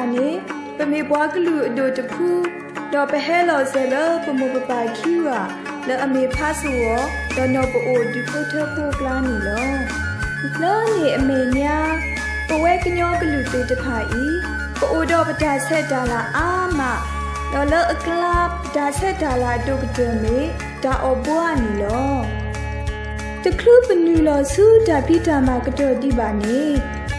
ပမ့ၢ်ကွၢ်လၢပအိၣ်လၢကီၢ်အမဲရကၤန့ၣ် ပမ့ၢ်ပှၤကလုာ်အဒိၣ်တဖု, ဒီးပဟဲလီၤစၢၤလၢပမိၢ်ပပၢ်ခံဂၤ လၢအမ့ၢ်ဖးစ့ၣ်အီၤ ဒီးနီၢ်ပအိၣ်ဒုးဖိထၢဖိအကျါန့ၣ်လီၤ. လၢန့ၣ်အမဲာ်ညါ ပဝဲကညီကလုာ်သ့ၣ်တဖၣ်အံၤ ပအိၣ်ဒီးပတၢ်ဆဲးတၢ်လၤအါမး, ဒီးလၢအကျါပတၢ်ဆဲးတၢ်လၤအဒိၣ်ကတၢၢ်မ့ၢ် တၢ်အီၣ်ဘှါန့ၣ်လီၤ. တချုးပနုာ်လီၤဆူတၢ်ဖံးတၢ်မၤကတီၢ်ဒံးဘၣ်န့ၣ်,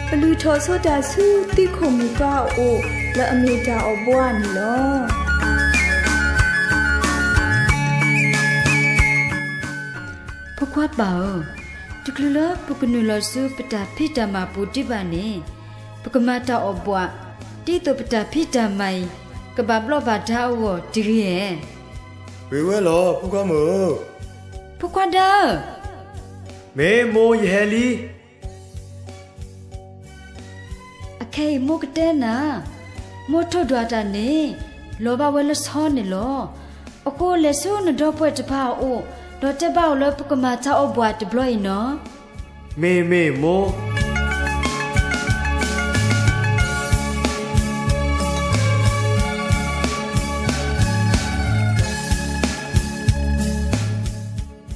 ပလုၢ်ထီၣ်ဆိတၢ်ဆူသံခိၣ်မုၣ်ဃါအအိၣ် လၢအမ့ၢ်တၢ်အီၣ်ဘှါန့ၣ်လီၤ. ဖိခွါပၢ်ဧၢ, တချုးလၢပကနုာ်လီၤဆူပတၢ်ဖံးတၢ်မၤပူၤဒံးဘၣ်န့ၣ်, ပကမၤတၢ်အီၣ်ဘှါ, ဒ်သိးပတၢ်ဖံးတၢ်မၤအံၤ ကဘၣ်ဘျီးဘၣ်ဒါအဂီၢ်တဂ့ၤဧါ. ဂ့ၤဝဲလီၤ ဖိခွါမုၣ်ဧၢ. ဖိခွါဒါဧၢ, မ့ၢ်မိၢ်ယဟဲလံ. အခဲအံၤမိၢ်ကတဲနၤ, မိၢ်ထိၣ်ဒွးတၢ်န့ၣ် လီၤဘၣ်ဝဲလၢဆီန့ၣ်လီၤ. အဃိလဲၤဆူနဒီပုၢ်ဝဲၢ်တဖၣ်အအိၣ်, ဒီးတဲဘၣ်အီၤလၢပကမၤတၢ်အီၣ်ဘှါတဘျီအံၤနီၤ. မ့ၢ်မ့ၢ်မိၢ်.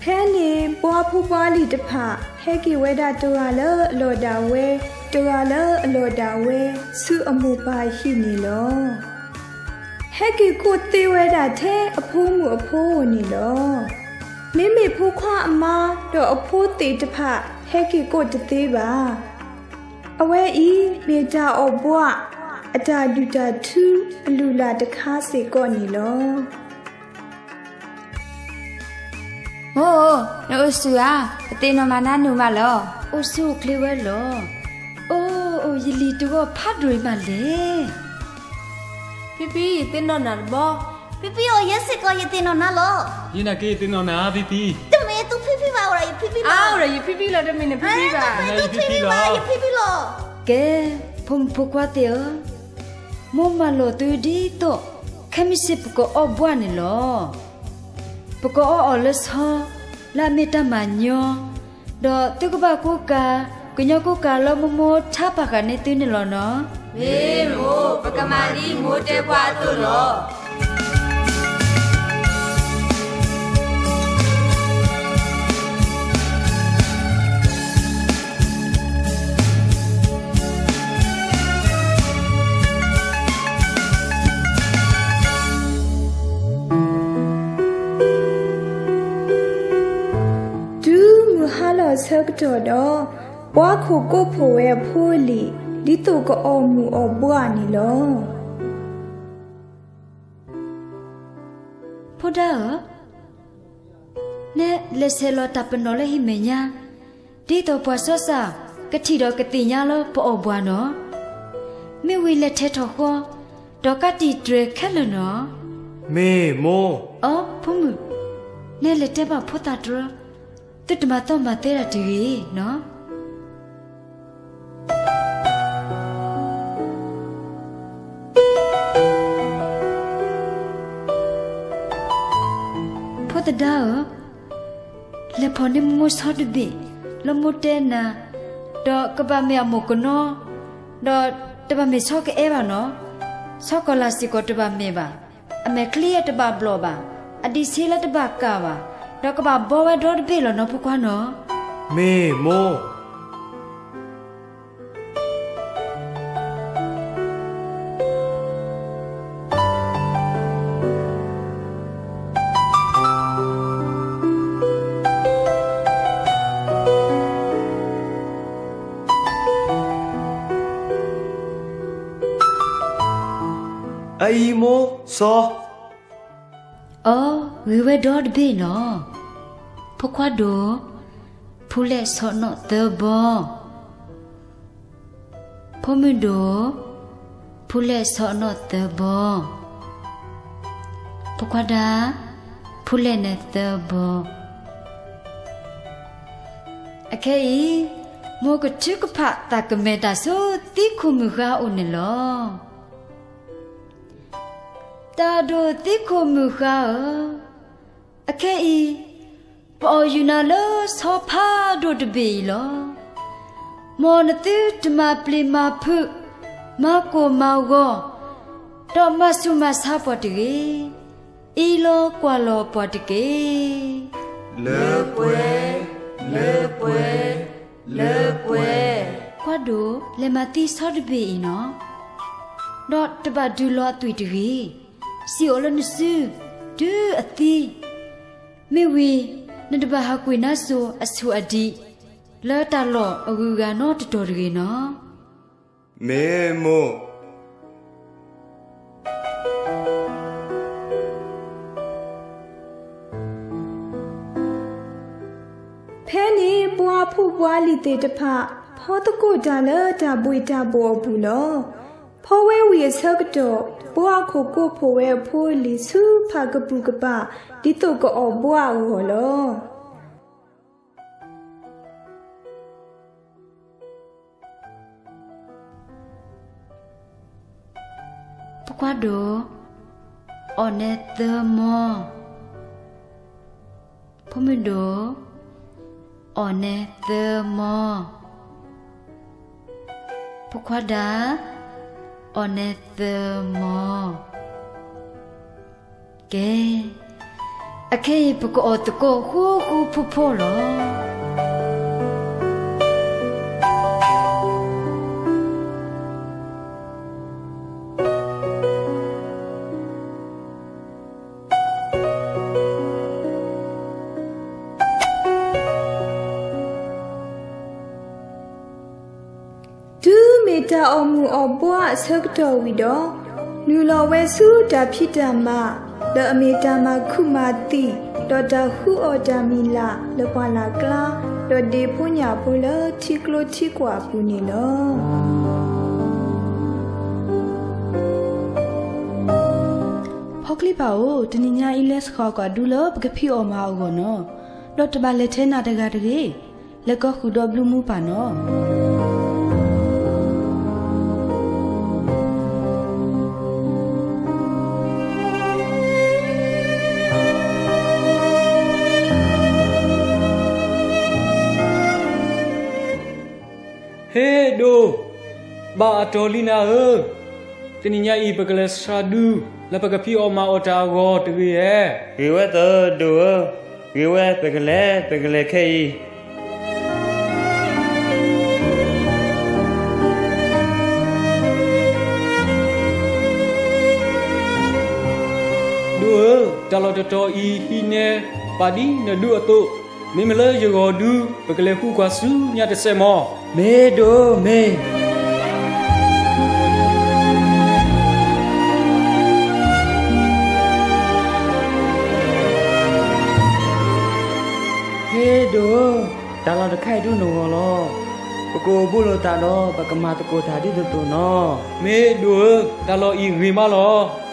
ဖဲန့ၣ်ပှၤဖိပှၤလံၤတဖၣ် ဟဲက့ၤဝဲဒၣ်တဂၤလၢအလီၢ်ဒၣ်ဝဲ, တဂၤလၢအလီၢ်ဒၣ်ဝဲ ဆူအမိၢ်ပၢ်ဟံၣ်န့ၣ်လီၤ. ဟဲက့ၤကိးသ့ဝဲဒၣ်ထဲအဖိမုၣ်အဖိဧိၤန့ၣ်လီၤ. မ့မ့ၢ်ဖိခွါအမါဒီးအဖိသ့ၣ်တဖၣ် ဟဲက့ၤကိးတသ့ဘၣ်. အဝဲအံၤမ့ၢ်တၢ်အီၣ်ဘှါ အတၢ်ဒုၣ်တၢ်ထုအလုၢ်အလၢ်တခါစ့ၢ်ကီးန့ၣ်လီၤ. မိၢ်ဧၢ, နအိၣ်ဆူၣ်ဧါ, ပသ့ၣ်နီၣ်မၤနၤနုာ်မးလီၤ. အိၣ်ဆူၣ်အိၣ်ချ့ဝဲလီၤ. အိၣ်, အိၣ်, ယလံၤတဂီၢ်ဖးဒိၣ်အံၤမးလဲၣ်. ဖံဖံ, ယသ့ၣ်နီၣ်နၤတဘျီ. ဖံဖံဧၢ, ယဲစ့ၢ်ကီးယသ့ၣ်နီၣ်နၤလီၤ. ယနာ်က့ၤယသ့ၣ်နီၣ်နၤ ဖံဖံ. တမ့ၢ်သုဖံဖံဘၣ်, အိၣ်ဒီးယဖံဖံလီၤ. အိၣ်ဒီးယဖံဖံလီၤ, တမ့ၢ်နဖံဖံဘၣ်, ယဖံဖံလီၤ. ကဲ, ဖိမုၣ်ဖိခွါသ့ၣ်ဧၢ, မိၢ်မၢလီၤသုဒ်သိး ခဲမုၢ်ဆ့ၣ်ပကအီၣ်ဘှါန့ၣ်လီၤ. ပကအီၣ်အီၤလၢဆီ, လၢအမ့ၢ်တၢ်မၤညီ, ဒီးသုကဘၣ်ကိးကၤ, ကညီကိးကၤလၢမိၢ်မိၢ်ထါပာ်ဃာ်န့ၢ်သုန့ၣ်လီၤနီၤ. မ့ၢ်မိၢ်, ပကမၤဒ်မိၢ်တဲပှၤအသိးလီၤ. တုၤမုၢ်ဟါလီၤဆၢကတီၢ်ဒီး, ပှၤခိၣ်ကိးဖှိၣ်ဝဲအဖိအလံၤ ဒ်သိးကအီၣ်မုၢ်အီၣ်ဘှါန့ၣ်လီၤ. ဖိဒါဧၢ, နဲလဲၤဆဲးလီၤတၢ်ပနီၣ်လၢဟံၣ်မဲာ်ညါ, ဒ်သိးပှၤစီစှၤကထံၣ်ဒီးကသ့ၣ်ညါလၢပအီၣ်ဘှါနီၤ. မ့ၢ်ဝံၤလဲၤထဲးထီၣ်ဃီ, ဒီးကးတံာ်တြဲၤခဲလၢာ်နီၤ. မ့ၢ်မိၢ်. အီ, ဖိမုၣ်, နဲလဲၤတဲဘၣ်ဖိသၣ်တြၢ, သုတမၤသီမၤသဲတၢ်တဂ့ၤနီၤ. ဖိသဒါဧၢ, လဲၤဖီၣ်န့ၢ်မိၢ်ဆီတဘ့ၣ် လၢမိၢ်တဲနၤ, ဒီးကဘၣ်မ့ၢ်အမိၢ်ကနီ, ဒီးတဘၣ်မ့ၢ်ဆီကအဲၣ်ဘၣ်နီၤ. ဆီကီၤလၤစ့ၢ်ကီးတဘၣ်မ့ၢ်ဘၣ်, အမဲာ်ချံတဘၣ်ဘျီၣ်ဘၣ်, အဒံးဆ့လၢတဘၣ်ကၢ်ဘၣ်, ဒီးကဘၣ်ဘီဝဲဒီတဘ့ၣ်လီၤနီၤ ဖိခွါနီၤ. မ့ၢ်မိၢ်. အအံၤမိၢ်, ဆီ. အီ, ဂ့ၤဝဲဒီတဘ့ၣ်လီၤ. ဖိခွါဒိၣ်, ဖူလဲၣ်ဆီနီၣ်သၢဘီ. ဖိမုၣ်ဒိၣ်, ဖူလဲၣ်ဆီနီၣ်သၢဘီ. ဖိခွါဒါ, ဖူလဲၣ်န့ၣ်သၢဘီ. အခဲအံၤ, မိၢ်ကထုကဖၣ်သးကမဲာ်တၢ်ဆူသံခိၣ်မုၢ်ဃါအအိၣ်န့ၣ်လီၤ. တၢ်ဒိၣ်သံခိၣ်မုၢ်ဃါဧၢ, အခဲအံၤ, ပအီၣ်ယုာ်နၤလၢဆီဖးဒိၣ်တဘ့ၣ်အံၤလီၤ. မ်နသုတမၤပျံၤမၤဖုး, မၤကိၢ်မၤဂီၤ, ဒီးမၤဆူၣ်မၤဆါပှၤတဂ့ၤ. အ့ၣ်လိာ်ကွၢ်လိာ်ပှၤတက့ၢ်. လၢပှဲၤ, လၢပှဲၤ, လၢပှဲၤ. ကွၢ်ဒိၣ်, လဲၤမၤသံဆီတဘ့ၣ်အံၤနီၤ, ဒီးတဘၣ်ဒုးလီၤအသွံၣ်တဂ့ၤ. စံၣ်အိၣ်လၢနစု တုၤအသံ, မ့ၢ်ဝံၤ နတဘၣ်ဟးကွံာ်နါစိၤအဆူၣ်အဒံး လၢတၢ်လီၢ်အဂုၤအဂၤနီတတီၤတဂ့ၤနီၤ. မ့ၢ်မိၢ်. ဖဲန့ၣ်ပှၤဖိပှၤလံၤသ့ၣ်တဖၣ် ဖီသကိးတၢ်လၢတၢ်ဘှ့ၣ်တၢ်ဘှီၣ်အပူၤလီၤ. ဖီဝဲဝံၤအဆၢကတီၢ် ပှၤအခိၣ်ကိးဖှိၣ်ဝဲအဖိအလံၤဆူဖၣ်ကပုာ်ကပၤ ဒ်သိးကအီၣ်ဘှီအဂီၢ်လီၤ. ဖိခွါဒိၣ်, အီၣ်နဲသၢမီ. ဖိမုၣ်ဒိၣ်, အီၣ်နဲသၢမီ. ဖိခွါဒၣ်, အီၣ်နဲသၢမီ. ကဲ, အခဲအံၤပကအီၣ်သကိးဃူဃူဖိးဖိးလီၤ. တုၤမ့ၢ်တၢ်အီၣ်မုၢ်အီၣ်ဘှီအဆၢကတီၢ်ဝံၤဒီး, နုာ်လီၤဝဲဆူတၢ်ဖံးတၢ်မၤ လၢအမ့ၢ်တၢ်မၤခူၣ်မၤသံၣ်, ဒီးတၢ်ဟူအီၣ်တၢ်မံၤလၢ်လၢပှၢ်လၢ်ကျါ, ဒီးဒ့ဖိညၣ်ဖိလၢထံကျိထံကွာ်အပူၤန့ၣ်လီၤ. ဖီကျံပၢ်ဧၢ, တနံၤညါအံၤလဲၤဆှၣ်ကွၢ်ဒူလၢပကဖံးအီၣ်မၤအီၣ်အဂီၢ်နီၤ, ဒီးတဘၣ်လဲၤထဲနၤတဂၤတဂ့ၤ, လဲၤကီဃုာ်ဒီးဘျုးမူပၢ်နီၤ. ဟ့ဒိၣ်, ဘၣ်အတီၢ်လံနၤဧၢ, တနံၤညါအံၤပကလဲၤဆှၣ်ဒူ လၢပကဖံးအီၣ်မၤအီၣ်တၢ်အဂီၢ်တဂ့ၤဧါ. ဂ့ၤဝဲသၢဒိၣ်ဧၢ, ဂ့ၤဝဲပကလဲၤ, ပကလဲၤခဲအံၤ. ဒိၣ်ဧၢ, တၢ်လီၢ်တတီၤအံၤဟံးန့ၢ်ပာ်ဒ်နဒူအသိး, မ့မ့ၢ်လၢယဂီၢ်ဒူ ပကလဲၤဃုကွၢ်ဆူညါတစဲးမီၤ. မ့ၢ်ဒိၣ်မ့ၢ်. ဟ့ဒိၣ်ဧၢ, တၢ်လီၢ်တခါအံၤဒုးနဂီၢ်လီၤ. ပကအိၣ်ဘူးလိာ်သးဒီး ပကမၤသကိးတၢ်ဒ်သိးသိးနီၤ. မ့ၢ်ဒိၣ်ဧၢ, တၢ်လီၢ်အံၤဂ့ၤမးလီၤ.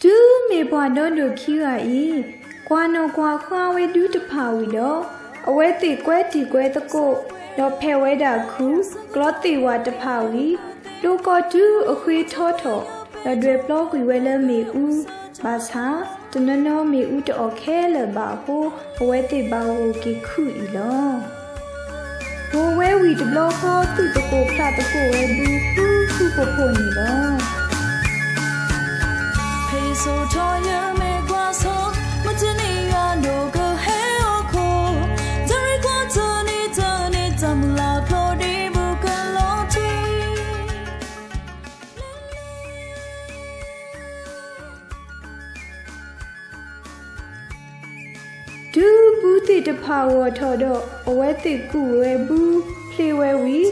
တုၤမ့ၢ်ပှၤဒီဒိၣ်ခံဂၤအံၤ ကွၢ်နီၣ်ကွၢ်ဃါဝဲဒူတဖၣ်ဝံၤဒီး, အဝဲသ့ၣ်ကွဲတံၢ်ကွဲသကိး, ဒီးဖဲးဝဲဒၣ်ခုၣ်ကျီသ့ၣ်ဝၣ်တဖၣ်ဝံၤ, ဒိကီတုၤအဃ့ထီထီၣ်, ဒီးဒွဲၣ်ပျီကွံာ်ဝဲလၢမ့ၣ်အူ, ဘၣ်ဆၣ်တနီၤနီၤမ့ၣ်အူတအီၣ်ခဲလၢာ်ဘၣ်အဃိ, အဝဲသ့ၣ်ဘၣ်ဂိၢ်က့ၤခုၣ်အံၤလီၤ. ဂိၢ်ဝဲဝံၤတဘျီဃီ သူၣ်သကိးဖျးသကိးဝဲဘုဃူဃူဖိးဖိးန့ၣ်လီၤ. ဖဲစိာ်ထီၣ်ယမဲာ်ကွၢ်စိ, မုၢ်တနံၤယွၤဒိၣ်ကဟဲအိၣ်ခိၣ်, တရံးကွၢ်တနံၤတနံၤ တၢ်မုၢ်လၢ်ဖျိဒံးဘုကလီၤထံ. တုၤဘုသ့ၣ်တဖၣ်ဂီၢ်ထီၣ်ဒီး အဝဲသ့ၣ်ကူၣ်ဝဲဘု, ဖျ့ဝဲဝံၤ,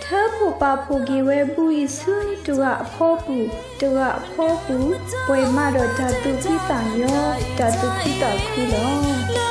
ထၢဖှိၣ်ပာ်ဖှိၣ်က့ၤဝဲဘုအံၤဆူတဂၤအဖီပူၤ, တဂၤအဖီပူၤ, ပှဲၤမးဒီးတၢ်သူၣ်ဖှံသးညီ, တၢ်သူၣ်ခုသးခုလီၤ.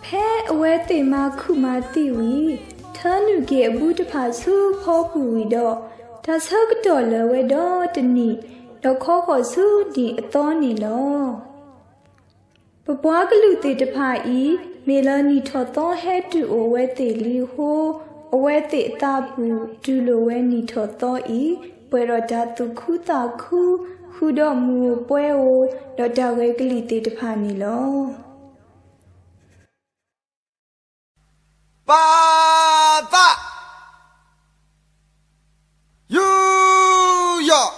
ဖဲ အဝဲသ့ၣ်မၤခူၣ်မၤသံဝံၤ, ထၢနုာ်က့ၤအဘူးတဖၣ်ဆူဖီပူၤဝံၤဒီး, တၢ်ဆၢကတီၢ်လၢာ်ဝဲဒီတနံၣ်, ဒီးခီဃီၤဆူနံၣ်အသီန့ၣ်လီၤ. ပပှၤကလုာ်သ့ၣ်တဖၣ်အံၤ, မ့ၢ်လၢနံၣ်ထီၣ်သီဟဲတုၤအိၣ်ဝဲသ့ၣ်လံအဃိ, အဝဲသ့ၣ်အသးပူၤတူၢ်လိာ်ဝဲနံၣ်ထီၣ်သီအံၤ, ပှဲၤဒီးတၢ်သူၣ်ခုသးခု, ဃုာ်ဒီးမုၢ်ဧိၤပှဲၤဧိၤ, ဒီးတၢ်ဂဲၤကလံၣ်သ့ၣ်တဖၣ်န့ၣ်လီၤ. ပၢ်သၣ် ယူးယီၣ်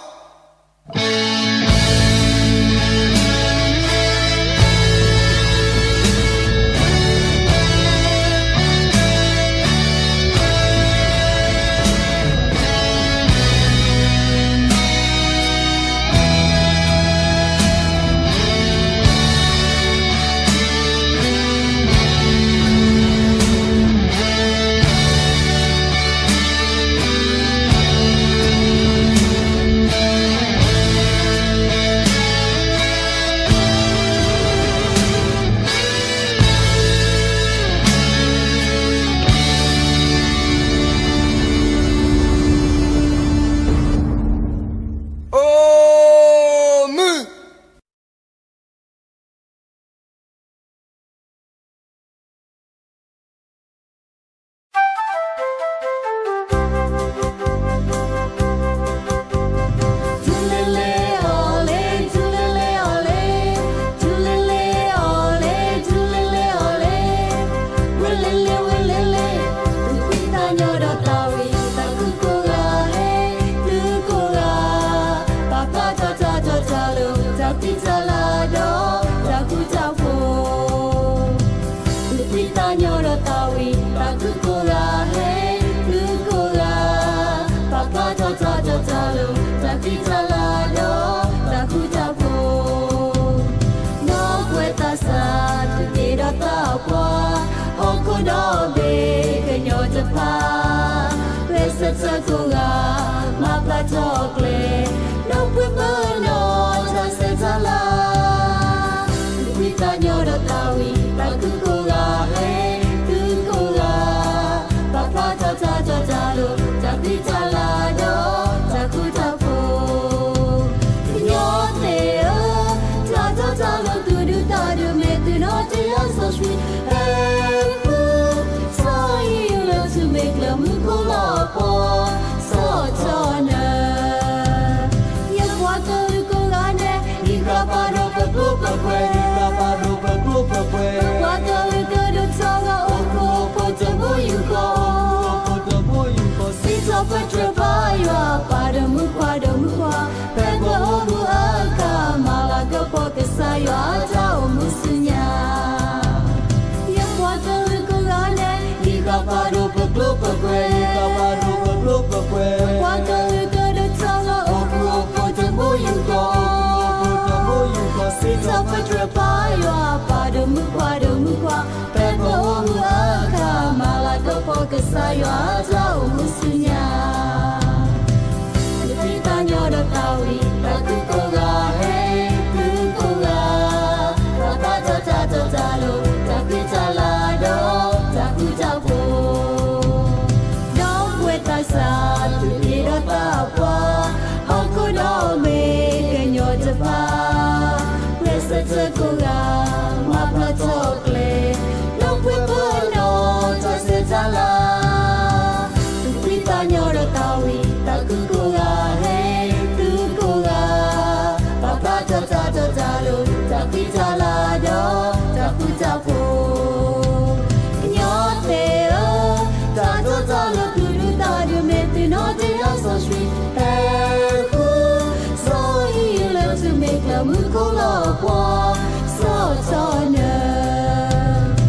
အိၣ်မုာ် ပာ်ဖျါထီၣ်တၢ်တီတၢ်လိၤ တၢ်ဖံးတၢ်လၤဒီး တၢ်ဃူတၢ်ဖိး, သုးဖှံသးညီဒီးသးဝံၣ် တၢ်ဃုကိးဂၤဟဲ သုကိးဂၤ, ပာ်ဖျါထီၣ်တၢ်တီတၢ်လိၤ တၢ်ဖံးတၢ်လၤဒီး တၢ်ဃူတၢ်ဖိး, ဒီပုၢ်ဝဲၢ်သးစၢ် သုးက့ဒီးသးပှၢ်, ဟီၣ်ခိၣ်ဒီဘ့ၣ်ကညီတဖၣ် ကျဲးစၢးဆၢကိးဂၤ မၤဖျါထီၣ်ကျဲ, ဒီပုၢ်ဝဲၢ်ပနီၣ် တၢ်ဆဲးတၢ်လၤ, သုးဖှံသးညီဒီးသးဝံၣ် တၢ်ဃုကိးဂၤဟဲ သုကိးဂၤ, ပာ်ဖျါထီၣ်တၢ်တီတၢ်လိၤ တၢ်ဖံးတၢ်လၤဒီး တၢ်ဃူတၢ်ဖိး, ကညီသ့ၣ်ဧၢ, တၢ်တီတၢ်လိၤ သုဒုးသးဒုး မ့ၢ်သုနီၣ်တယၢ်စီဆှံ ဟဲဃု စီၤအံၤလၢ ထူမ့ၢ်ကျၢၢ်မူခိၣ်လီၤပှီၢ် စီၤထီၣ်နၢၤ, ယပှၤကလုာ်ကိးဂၤဒဲး ဟံးဃာ်ဖးဒိၣ်ပကျိပကွဲး, ဟံးဃာ်ဖးဒိၣ်ပကျိပကွဲး, ပပှၤကလုာ်ကဒိၣ်ထီၣ်ဂီၤ အိၣ်ဃူအိၣ်ဖိးတဘိယူၢ်ဃီ, အိၣ်ဃူအိၣ်ဖိးတဘိယူၢ်ဃီ, စံးထီၣ်ပတြၢၤပၢ်ယွၤ ပၢ်ဒီးမုၣ်ခွါဒီးမုၣ်ခွါ ဖဲပအိၣ်မူအခါ မၤလၤကပီၤကစၢ်ယွၤအတၢ်အိၣ်မူဆူညါ, ယပှၤကလုာ်ကိးဂၤဒဲး ဟံးဃာ်ဖးဒိၣ်ပကျိပကွဲး, ဟံးဃာ်ဖးဒိၣ်ပကျိပကွဲး, ပပှၤကလုာ်ကဒိၣ်ထီၣ်ဂီၤ အိၣ်ဃူအိၣ်ဖိးတဘိယူၢ်ဃီ, အိၣ်ဃူအိၣ်ဖိးတဘိယူၢ်ဃီ, စံးထီၣ်ပတြၢၤပၢ်ယွၤ ပၢ်ဒီးမုၣ်ခွါဒီးမုၣ်ခွါ ဖဲပအိၣ်မူအခါ မၤလၤကပီၤကစၢ်ယွၤအတၢ်အိၣ်မူဆူညါ, သုးဖှံသးညီဒီးသးဝံၣ် တၢ်ဃုကိးဂၤဟဲ သုကိးဂၤ, ပာ်ဖျါထီၣ်တၢ်တီတၢ်လိၤ တၢ်ဖံးတၢ်လၤဒီး တၢ်ဃူတၢ်ဖိး, ဒီပုၢ်ဝဲၢ်သးစၢ် သုးက့ဒီးသးပှၢ်, ဟီၣ်ခိၣ်ဒီဘ့ၣ်ကညီတဖၣ် ကျဲးစၢးဆၢကိးဂၤ မၤဖျါထီၣ်ကျဲ, ဒီပုၢ်ဝဲၢ်ပနီၣ် တၢ်ဆဲးတၢ်လၤ, သုးဖှံသးညီဒီးသးဝံၣ် တၢ်ဃုကိးဂၤဟဲ သုကိးဂၤ, ပာ်ဖျါထီၣ်တၢ်တီတၢ်လိၤ တၢ်ဖံးတၢ်လၤဒီး တၢ်ဃူတၢ်ဖိး, ကညီသ့ၣ်ဧၢ, တၢ်တီတၢ်လိၤ သုဒုးသးဒုး မ့ၢ်သုနီၣ်တယၢ်စီဆှံ ဟဲဃု စီၤအံၤလၢ ထူမ့ၢ်ကျၢၢ်မူခိၣ်လီၤပှီၢ် စီၤထီၣ်နၢ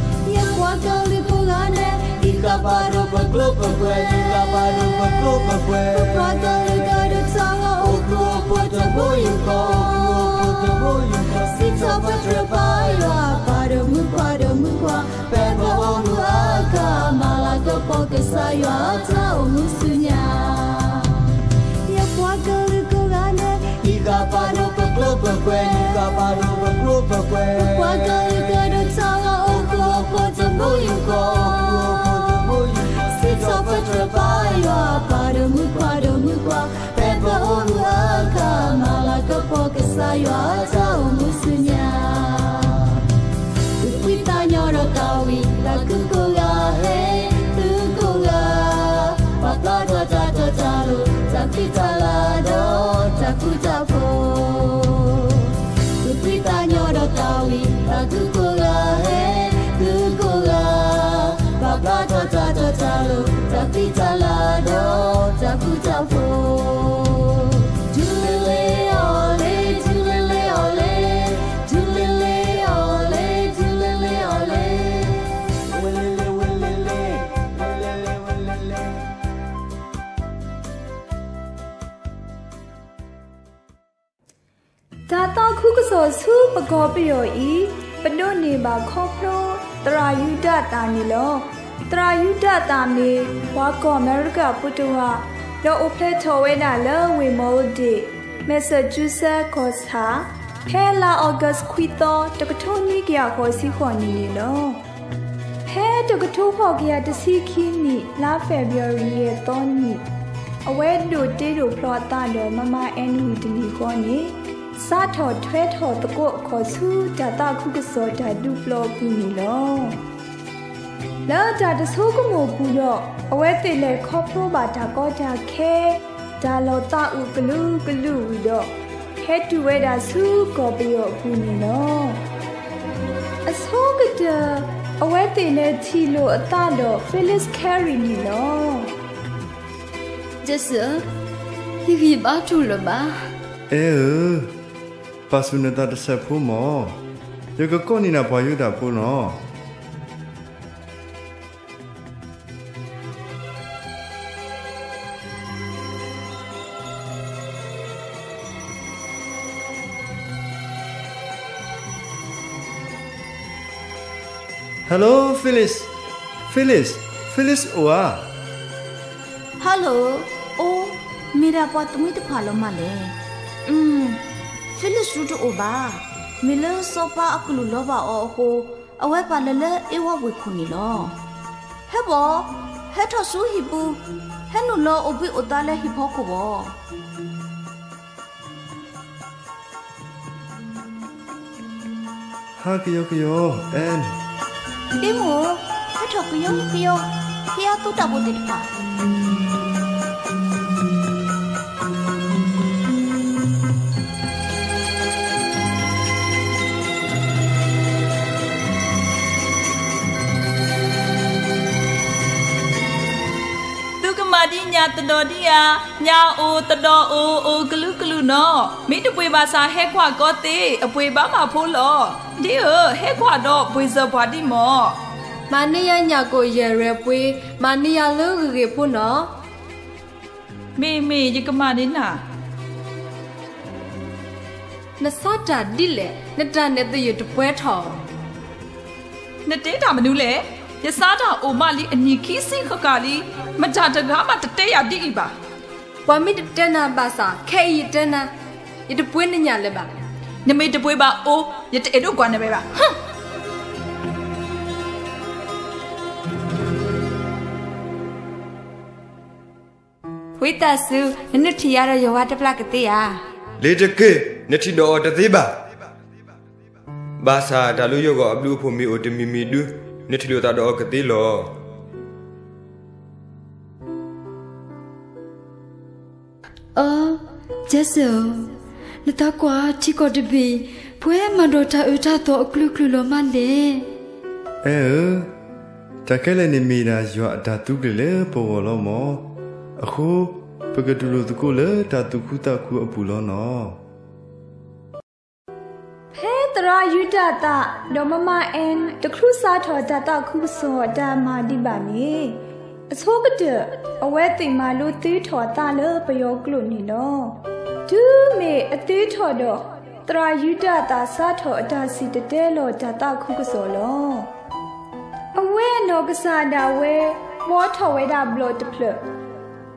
ၤ, ယပှၤကလုာ်ကိးဂၤဒဲး ဟံးဃာ်ဖးဒိၣ်ပကျိပကွဲး, ဟံးဃာ်ဖးဒိၣ်ပကျိပကွဲး, ပပှၤကလုာ်ကဒိၣ်ထီၣ်ဂီၤ အိၣ်ဃူအိၣ်ဖိးတဘိယူၢ်ဃီ, အိၣ်ဃူအိၣ်ဖိးတဘိယူၢ်ဃီ, စံးထီၣ်ပတြၢၤပၢ်ယွၤ ပၢ်ဒီးမုၣ်ခွါဒီးမုၣ်ခွါ ဖဲပအိၣ်မူအခါ မၤလၤကပီၤကစၢ်ယွၤအတၢ်အိၣ်မူဆူညါ, ယပှၤကလုာ်ကိးဂၤဒဲး ဟံးဃာ်ဖးဒိၣ်ပကျိပကွဲး, ဟံးဃာ်ဖးဒိၣ်ပကျိပကွဲး, ပပှၤကလုာ်ကဒိၣ်ထီၣ်ဂီၤ အိၣ်ဃူအိၣ်ဖိးတဘိယူၢ် တၢ်ဖံးတၢ်လၤဒီးတၢ်ဃူတၢ်ဖိး, သူၣ်ဖှံသးညီဒီးသးဝံၣ်, သးခုကိးဂၤဟဲ, သုကိးဂၤ, ပာ်ဖျါထီၣ်တၢ်တီတၢ်လိၤ, တၢ်ဖံးတၢ်လၤဒီးတၢ်ဃူတၢ်ဖိး, ဒူလ့လ့အီၣ်လ့, ဒူလ့လ့အီၣ်လ့, ဒူလ့လ့အီၣ်လ့, ဝဲလ့လ့ ဝဲလ့လ့, ဝဲလ့လ့ ဝဲလ့လ့. တၢ်သးခုကစီၣ်ဆူပကီၢ်ပယီၤအံၤ ပဒိးန့ၢ်ဘၣ်ခီဖျိ သရၣ်ယူဒၤသၣ်န့ၣ်လီၤ. သရၣ်ယူဒၤသၣ်မ့ၢ်ပှၤကီၢ်အမဲရကၤဖိတဂၤ, ဒီးအိၣ်ဖျဲၣ်ထီၣ်ဝဲဒၣ်လၢဝ့ၢ် Malden, Massachusetts ကီၢ်ဆၣ်, ဖဲလါအီကူးခွံသီ တကထိနွံကယၤဃိးဆံဃိးနံၣ်န့ၣ်လီၤ. ဖဲတကထိဃိးကယၤတဆံခံနံၣ် လါ February ယဲၢ်သီနံၤ, အဝဲဒိးတ့ဒိးဖျီအသးဒီး မမါအဲၣ်ဝံၤတနံၤဃီန့ၣ်, စးထီၣ်ထွဲထီၣ်သကိးအခီၣ်ဆူတၢ်သးခုကစီၣ်တၢ်ဒုးပျီအပူၤန့ၣ်လီၤ. လၢတၢ်တဆိကမိၣ်ပူၤဒီး အဝဲသ့ၣ်လဲၤခီဖျိဘၣ်တၢ်ကီတၢ်ခဲ, တၢ်လီၤသးအိၣ်ကလုာ်ကလုာ်ဝံၤဒီး ဟဲတုၤဝဲဒၣ်ဆူကီၢ်ပယီၤအပူၤန့ၣ်လီၤ. အဆိကတၢၢ် အဝဲသ့ၣ်လဲၤထံၣ်လိာ်အသးဒီး Phyllis Carrie န့ၣ်လီၤ. ယစၢၢ်, ယဂံၢ်ဘါထီၣ်လၢၤဘၣ်. အဲၣ်ဧၢ, ပာ်ဆူၣ်နသးတစဲးဖိမၢ်, ယကကိးန့ၢ်နၤပှၤယူဒၤဖိလီၤ. Hello Phyllis, Phyllis, Phyllis အိၣ်ဧါ. Hello, အိ, မ့ၢ်ဒၣ်ပှၤသမံသပှၢ်လီၤမးလဲၣ်. Phyllis ရူတအိၣ်ဘၣ်. မ့ၢ်လၢစီၤပၤအကလူးလီၤဘၣ်အီၤအဃိ, အဝဲပာ်လၢၤလၢအ့ဝါဝ့ၢ်ခိၣ်န့ၣ်လီၤ. ဟဲဘၣ်, ဟဲထီၣ်ဆူဟံၣ်ပူၤ, ဟဲနုာ်လီၤအိၣ်ဘှံးအိၣ်သါလၢဟံၣ်ဖီခိၣ်ဘၣ်. ဟါကယီကယီ, အဲၣ်, ဒ့မုၣ်ဧၢ, ဟဲထီၣ်ကယီကယီ, ဟ့ၣ်အီၤသုတၢ်ဘိၣ်သ့ၣ်တဖၣ်. သုကမၤဒ်ညၣ်သဒီၣ်ဒံးဧါ, ညၣ်အိၣ်သဒီၣ်အိၣ် အိၣ်ကလုာ်ကလုာ်နီၤ, မ့ၢ်တပှ့ၤဘၣ်ဆၣ်ဟဲကွၢ်ကီသ့, အပှ့ၤဘၣ်မးဖိလီၤ. ဒ့ဧၢ, ဟဲကွၢ်ဒီးပှ့ၤစၢၤပှၤဒံးမၢ်. မၤန့ၢ်ယၤညၣ်ကိၣ်ယဲၢ်ရဲၣ်ပှ့ၤ, မၤန့ၢ်ယၤလၢဂ့ၤဂ့ၤဖိနီၤ. မ့ၢ်မ့ၢ် ယကမၤန့ၢ်နၤ. နစးတၢ်ဒ်လဲၣ်, နတၢ်နဲၣ်သယုၢ်တပှဲၤထီၣ်. နတဲတၢ်မနုၤလဲၣ်. ယစးတၢ်အိၣ်မးလံအနံၣ်ခံဆံဃၣ်ဃၣ်လံ, မတၤတဂၤမးတတဲယၤဒ်အံၤဘၣ်. ပှၤမ့ၢ်တတဲနၤဘၣ်ဆၣ် ခဲအံၤယတဲနၤ, ယတပှ့ၤနညၣ်လၢၤဘၣ်. နမ့ၢ်တပှ့ၤဘၣ်အိၣ်, ယတအဲၣ်ဒိးကွၢ်နဝဲဘၣ်. ဝံသးစူၤ, နနုၢ်ထံၣ်ယၤဒီးယွၤဝါတပျၢ်ကသ့ဧါ. လ့ၤတက့ၢ်, နထံၣ်ဒီးအီၤတသ့ဘၣ်. ဘၣ်ဆၣ်တၢ်လၢယဂီၢ်အဘျုးအဖှိၣ်မ့ၢ်အိၣ်တမံၤမံၤဒု, နထံၣ်လိာ်သးဒီးအီၤကသ့လီၤ. အၢ, ကဲစၢၢ်ဧၢ, နသးကွၢ်ထံကီၢ်တဘ့ၣ်, ပှဲၤမးဒီးတၢ်အၢတၢ်သီအကလုာ်ကလုာ်လီၤမးလဲၣ်. အဲၣ်ဧၢ, တၢ်ခဲလၢာ်န့ၣ်မ့ၢ်ဒၣ်ယွၤအတၢ်သုးကျဲၤလၢပဂီၢ်လီၤမၢ်. အဃိ, ပကတူၢ်လိာ်သကိးလၢတၢ်သူၣ်ခုသးခုအပူၤလီၤနီၤ. ဖဲသရၣ်ယူဒၤသၣ် ဒီးမမါအဲၣ် တချုးစးထီၣ်တၢ်သးခုကစီၣ်တၢ်မၤဒံးဘၣ်န့ၣ်, အဆိကတၢၢ် အဝဲသ့ၣ်မၤလိသ့ထီၣ်အသးလၢပယီၤကျိာ်န့ၣ်လီၤ. တုၤမ့ၢ်အသ့ထီၣ်ဒီး သရၣ်ယူဒၤသၣ်စးထီၣ်အတၢ်စံၣ်တဲၤတဲလီၤတၢ်သးခုကစီၣ်လီၤ. အဝဲအနီၢ်ကစၢ်ဒၣ်ဝဲ ဘှီထီၣ်ဝဲဒၣ်ဘျီၣ်တဖျၢၣ်,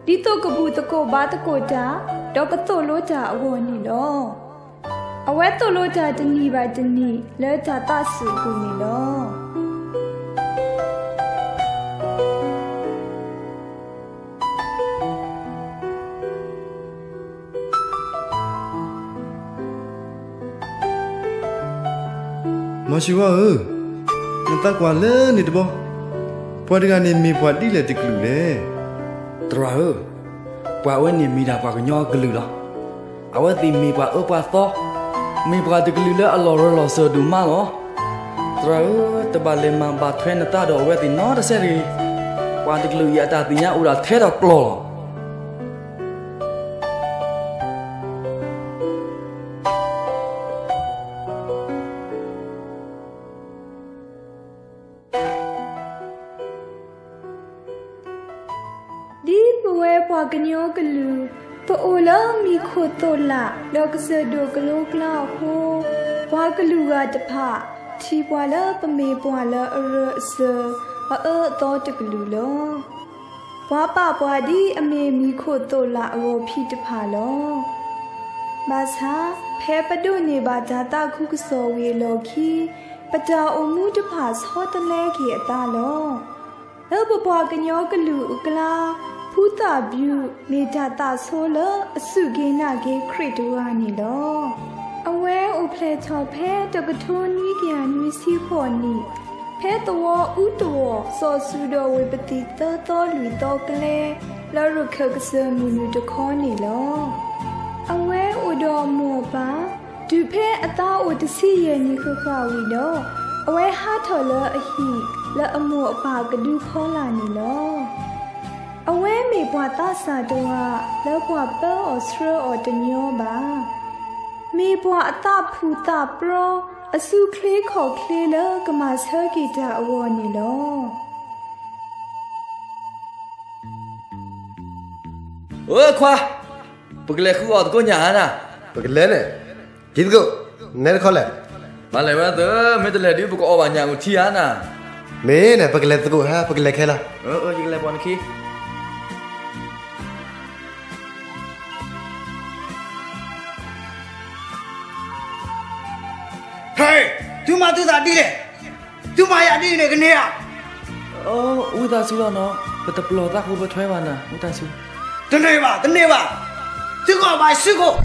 ဒ်သိးကဘူၣ်သကိးဘါသကိးတၢ်, ဒီးကသိၣ်လိတၢ်အဂီၢ်န့ၣ်လီၤ. အဝဲသိၣ်လိတၢ်တနံၤဘၣ်တနံၤလၢတၢ်သးစူၤအပူၤန့ၣ်လီၤ. မီၤၡ့ဝါဧၢ, နသးကွၢ်လၢန့ၣ်တဘျီ, ပှၤတဂၤန့ၣ်မ့ၢ်ပှၤဒ်လဲၣ်တကလုာ်လဲၣ်. သရၣ်ဧၢ, ပှၤအဝဲန့ၣ်မ့ၢ်ဒၣ်ပှၤကညီအကလုာ်လီၤ. အဝဲသ့ၣ်မ့ၢ်ပှၤအၢပှၤသီ, မ့ၢ်ပှၤတကလုာ်လၢအလီၤရၢလီၤစၢၤဒိၣ်မးလီၤ. သရၣ်ဧၢ, တဘၣ်လဲၤမၤဘၣ်ထွဲနသးဒီးအဝဲသ့ၣ်နီတစဲးတဂ့ၤ. ပှၤတကလုာ်အံၤအတၢ်သ့ၣ်ညါအိၣ်ဒၣ်ထဲတကျိၤလီၤ. ဒ်ပဝဲပှၤကညီကလုာ် ပအိၣ်လၢမံၤခိၣ်သိၣ်လာ် ဒီးကစၢၢ်ဒိၣ်ကလိကျါအဃိ, ပှၤကလုာ်ဂၤတဖၣ် ထံၣ်ပှၤလၢပမ့ၢ်ပှၤလၢအရၢအစၢၤ အအၢအသီတကလုာ်လီၤ. ပှၤပာ်ပှၤဒ်အမ့ၢ်မံၤခိၣ်သိၣ်လာ်အဂီၤဖံးတဖၣ်လီၤ. ဘၣ်ဆၣ် ဖဲပဒိးန့ၢ်ဘၣ်တၢ်သးခုကစီၣ်ဝံၤအလီၢ်ခံ ပတၢ်အိၣ်မူတဖၣ်ဆီတလဲက့ၤအသးလီၤ. လၢပပှၤကညီကလုာ်အကျါ ဖူသးဘျုး မ့ၢ်တၢ်သးဆိလၢအစူၢ်က့ၤနာ်က့ၤခရံာ်တဂၤန့ၣ်လီၤ. အဝဲအိၣ်ဖျဲၣ်ထီၣ်ဖဲတကထိနွံကယၤနွံဆံဃိးနံၣ် ဖဲသဝီအူသဝီ စီၤစုၤဒီးဝ့ၢ်ပသံၣ်သၢသီလွံၢ်သီကျဲ လၢရခၢၣ်ကစၢၢ်မုၢ်နုာ်တခီန့ၣ်လီၤ. အဝဲအိၣ်ဒီးအမိၢ်အပၢ် တုၤဖဲအသးအိၣ်တဆံယဲၢ်နံၣ်ဃၣ်ဃၣ်ဝံၤဒီး အဝဲဟးထီၣ်လၢအဟံၣ် လၢအမိၢ်အပၢ်ကဒုဖီလာ်န့ၣ်လီၤ. အဝဲမ့ၢ်ပှၤသးစၢ်တဂၤ လၢပှၤပၢအီၤဆှၢအီၤတညီဘၣ်. မ့ၢ်ပှၤအသးဖူၣ်သးပြီ အစုချ့ခီၣ်ချ့လၢကမၤဆၢက့ၤတၢ်အဂီၢ်န့ၣ်လီၤ. အၢ ခွါ, ပကလဲၤဃုအီၣ်သကိးညၣ်ဧါနၤ. ပကလဲၤန့ၣ်, တံၤသကိး, နဲတခီလဲၣ်. မၤလဲၤဝဲသၢ, မ့ၢ်တလဲၤဒုး ပကအီၣ်ဘၣ်ညၣ်အိၣ်ထံဧါနၤ. မ့ၢ်န့ၣ် ပကလဲၤသကိးဧါ, ပကလဲၤခဲလၢာ်. အၢ ယကလဲၤပိာ်နခံ. ဟဲ, သုမၤသုသးဒ်လဲၣ်. သုမၤယၤဒ်န့ၣ်ကန့ၢ်ဧါ. အိ ဝံသးစူၤလီၤနီၤ, ပတပျီၢ်သးဃိပထွဲဘၣ်နၤ ဝံသးစူၤ. တန့ၢ်ဘၣ်, တန့ၢ်ဘၣ်. သုကအီၣ်ဘၣ်စုခိၣ်.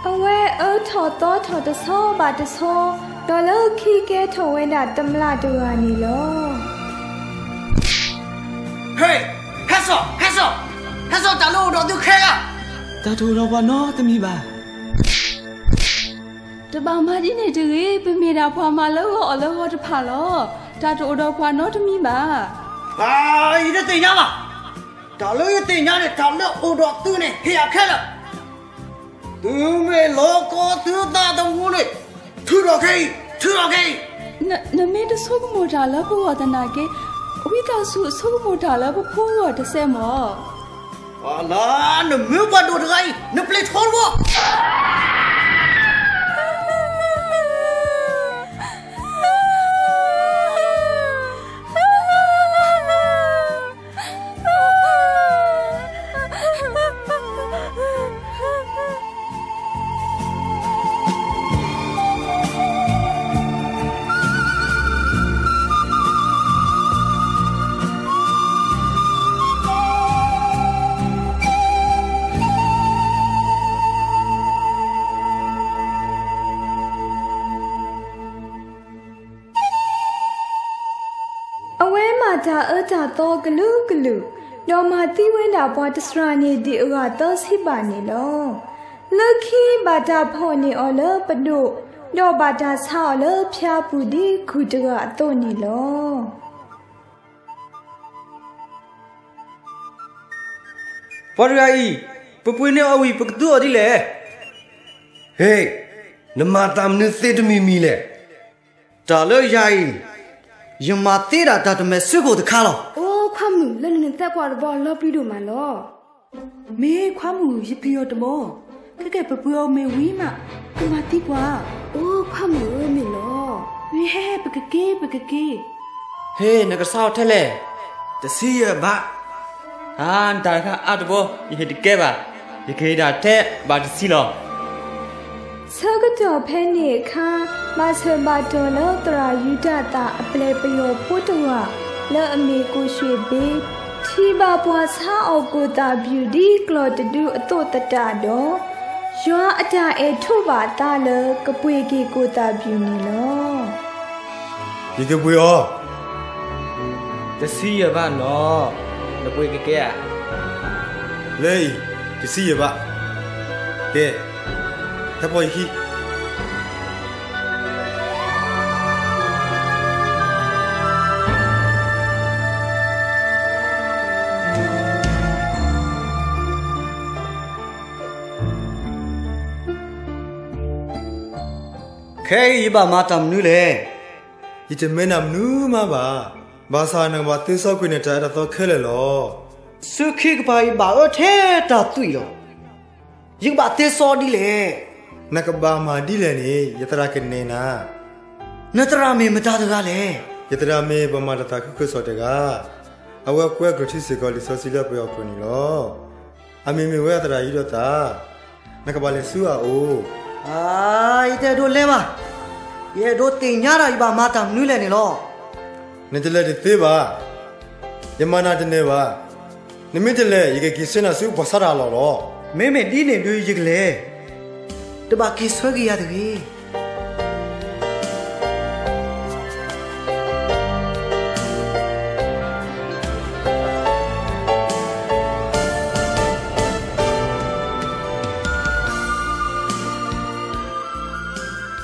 အဝဲအၢထီၣ်သီထီၣ်တဆီဘၣ်တဆီ, ဒီးလၢခံကဲထီၣ်ဝဲဒၣ်တမျၢ်တဂၤန့ၣ်လီၤ. ဟဲ, ဟဲစိာ်, ဟဲစိာ်, ဟဲစိာ်, တၢ်လၢအိၣ်ဒီးသုခဲလၢာ်. တၢ်တအိၣ်ဒီးပှၤနီတမံၤဘၣ်. တဘၣ်မၤဒ်န့ၣ်တဂ့ၤ, ပမ့ၢ်ဒၣ်ပှၤမၤလၢဂီၤအီၣ်လၢဂီၤတဖၣ်လီၤ. တၢ်တအိၣ်ဒီးပှၤနီတမံၤဘၣ်. ယတသ့ၣ်ညါဘၣ်. တၢ်လၢယသ့ၣ်ညါန့ၣ် တၢ်လၢအိၣ်ဒီးသုန့ၣ် ဟ့ၣ်ယၤခဲလၢာ်. သုမ့ၢ်လီၤကီသုသးသမူန့ၣ်, ထုးထီၣ်ခဲအံၤ, ထုးထီၣ်ခဲအံၤ. နမ့ၢ်တဆိကမိၣ်တၢ်လၢပဂီၢ်သနာ်က့, ဝံသးစူၤဆိကမိၣ်တၢ်လၢပဖိဂီၢ်တစဲးမၢ်. အလၤ, နမ့ၢ်ပှၤဒိၣ်တဂၤအံၤ, နပျံၤထီတဘိ. အဝဲမၤတၢ်အၢတၢ်သီကလုာ်ကလုာ်, ဒီးမၤသံဝဲဒၣ်ပှၤတစှၤန့ၣ်ဒံးအဂၤသၢဆံဘးန့ၣ်လီၤ. လၢခံဘၣ်တၢ်ဖီၣ်န့ၢ်အီၤလၢပဒိၣ်, ဒီးဘၣ်တၢ်ဆါအီၤလၢဖၠါပူၤဒ်ကူၣ်တဂၤအသိးန့ၣ်လီၤ. ပှၤတဂၤအံၤ, ပပှ့ၤန့ၢ်အီၤဝံၤ ပကသူအီၤဒ်လဲၣ်. ဟ့, နမၤတၢ်မနုၤသ့တမံၤမံၤလဲၣ်. တၢ်လၢယၤအံၤ, ယမၤသ့ဒၣ်တၢ်တမဲာ်ဆှၢခိၣ်တခါလီၤ. အိ ခွါမုၣ်, လၢနနသဲပှၢ်တဘီလီၤပျံၤဒိၣ်မးလီၤ. မ့ၢ်ခွါမုၣ်, ယပျံၤအီၤတဘီ, ခဲကဲပပှ့ၤအီၤမ့ၢ်ဝံၤမး, ကမၤသံပှၤ. အိ ခွါမုၣ်ဧၢ, မ့ၢ်လီၤ. မ့ၢ်ဟဲဟဲ ပကက့ၤ, ပကက့ၤ. ဟ့, နကဆါအီၤထဲလဲၣ်. တဆံယဲၢ်ဘး. အါ, နတၢ်တခါအါတဘီ, ယဟ့ၣ်တကဲဘၣ်, ယကဟ့ၣ်ဒၣ်ထဲဘးတဆံလီၤ. ဆၢကတီၢ်ဖဲန့ၣ်အခါ, ဘၣ်ဆၢဘၣ်တီၢ်လၢသရၣ်ယူဒၤသၣ်အပျဲၢ်ပယီၤဖိတဂၤ, လၢအမ့ၢ်ကိၣ်ရွှ့ၣ်ဘ့, ထံၣ်ဘၣ်ပှၤဆါအီၣ်ကိၣ်သၣ်ဘျူးဒ်ကျီၢ်တဒုအသိးသတးဒီး, ယွၤအတၢ်အဲၣ်ထိးဘၣ်အသးလၢကပှ့ၤက့ၤကိၣ်သၣ်ဘျူးန့ၣ်လီၤ. ယကပှ့ၤအီၤ. တဆံယဲၢ်ဘးနီၤ, နပှ့ၤကကဲဧါ. လၢအံၤ, တဆံယဲၢ်ဘး. ကဲ, ဟဲပိာ်ယခံ. ခဲအံၤယဘၣ်မၤတၢ်မနုၤလဲၣ်. ယတမၢနၤမနုၤမးဘၣ်. ဘၣ်ဆၣ်နကဘၣ်သ့စီကွံာ်နတၢ်အၢတၢ်သီခဲလၢာ်လီၤ. သုခံကပၤအံၤဘၣ်အၢထဲတၢ်သွံၣ်လီၤ. ယကဘၣ်သ့စီဒ်လဲၣ်. နကဘၣ်မၤဒ်လဲၣ်န့ၣ် ယသရၣ်ကနဲၣ်နၤ. နသရၣ်မ့ၢ်မတၤတဂၤလဲၣ်. ယသရၣ်မ့ၢ်ပှၤမၤတၢ်သးခုကစီၣ်တဂၤ, အဝဲကွဲးကြၢးထံစ့ၢ်ကီးလံာ်စီဆှံလၢပယီၤကျိာ်န့ၣ်လီၤ. အမံၤမ့ၢ်ဝဲအသရၣ်ယူဒၤသၣ်, နကဘၣ်လဲၤဆူအအိၣ်. အါ, ယတအဲၣ်ဒိးလဲၤဘၣ်. ယအဲၣ်ဒိးသ့ၣ်ညါတၢ်ယဘၣ်မၤတၢ်မနုၤလဲၣ်န့ၣ်လီၤ. နတလဲၤတသ့ဘၣ်. ယမၤနၤတန့ၢ်ဘၣ်. နမ့ၢ်တလဲၤ ယကက့ၤဆှၢနၤဆူပှၤဆါတၢ်အလီၢ်လီၤ. မ့မ့ၢ်ဒ်န့ၣ်ဒုးယကလဲၤ, တဘၣ်က့ၤဆှၢက့ၤယၤတဂ့ၤ.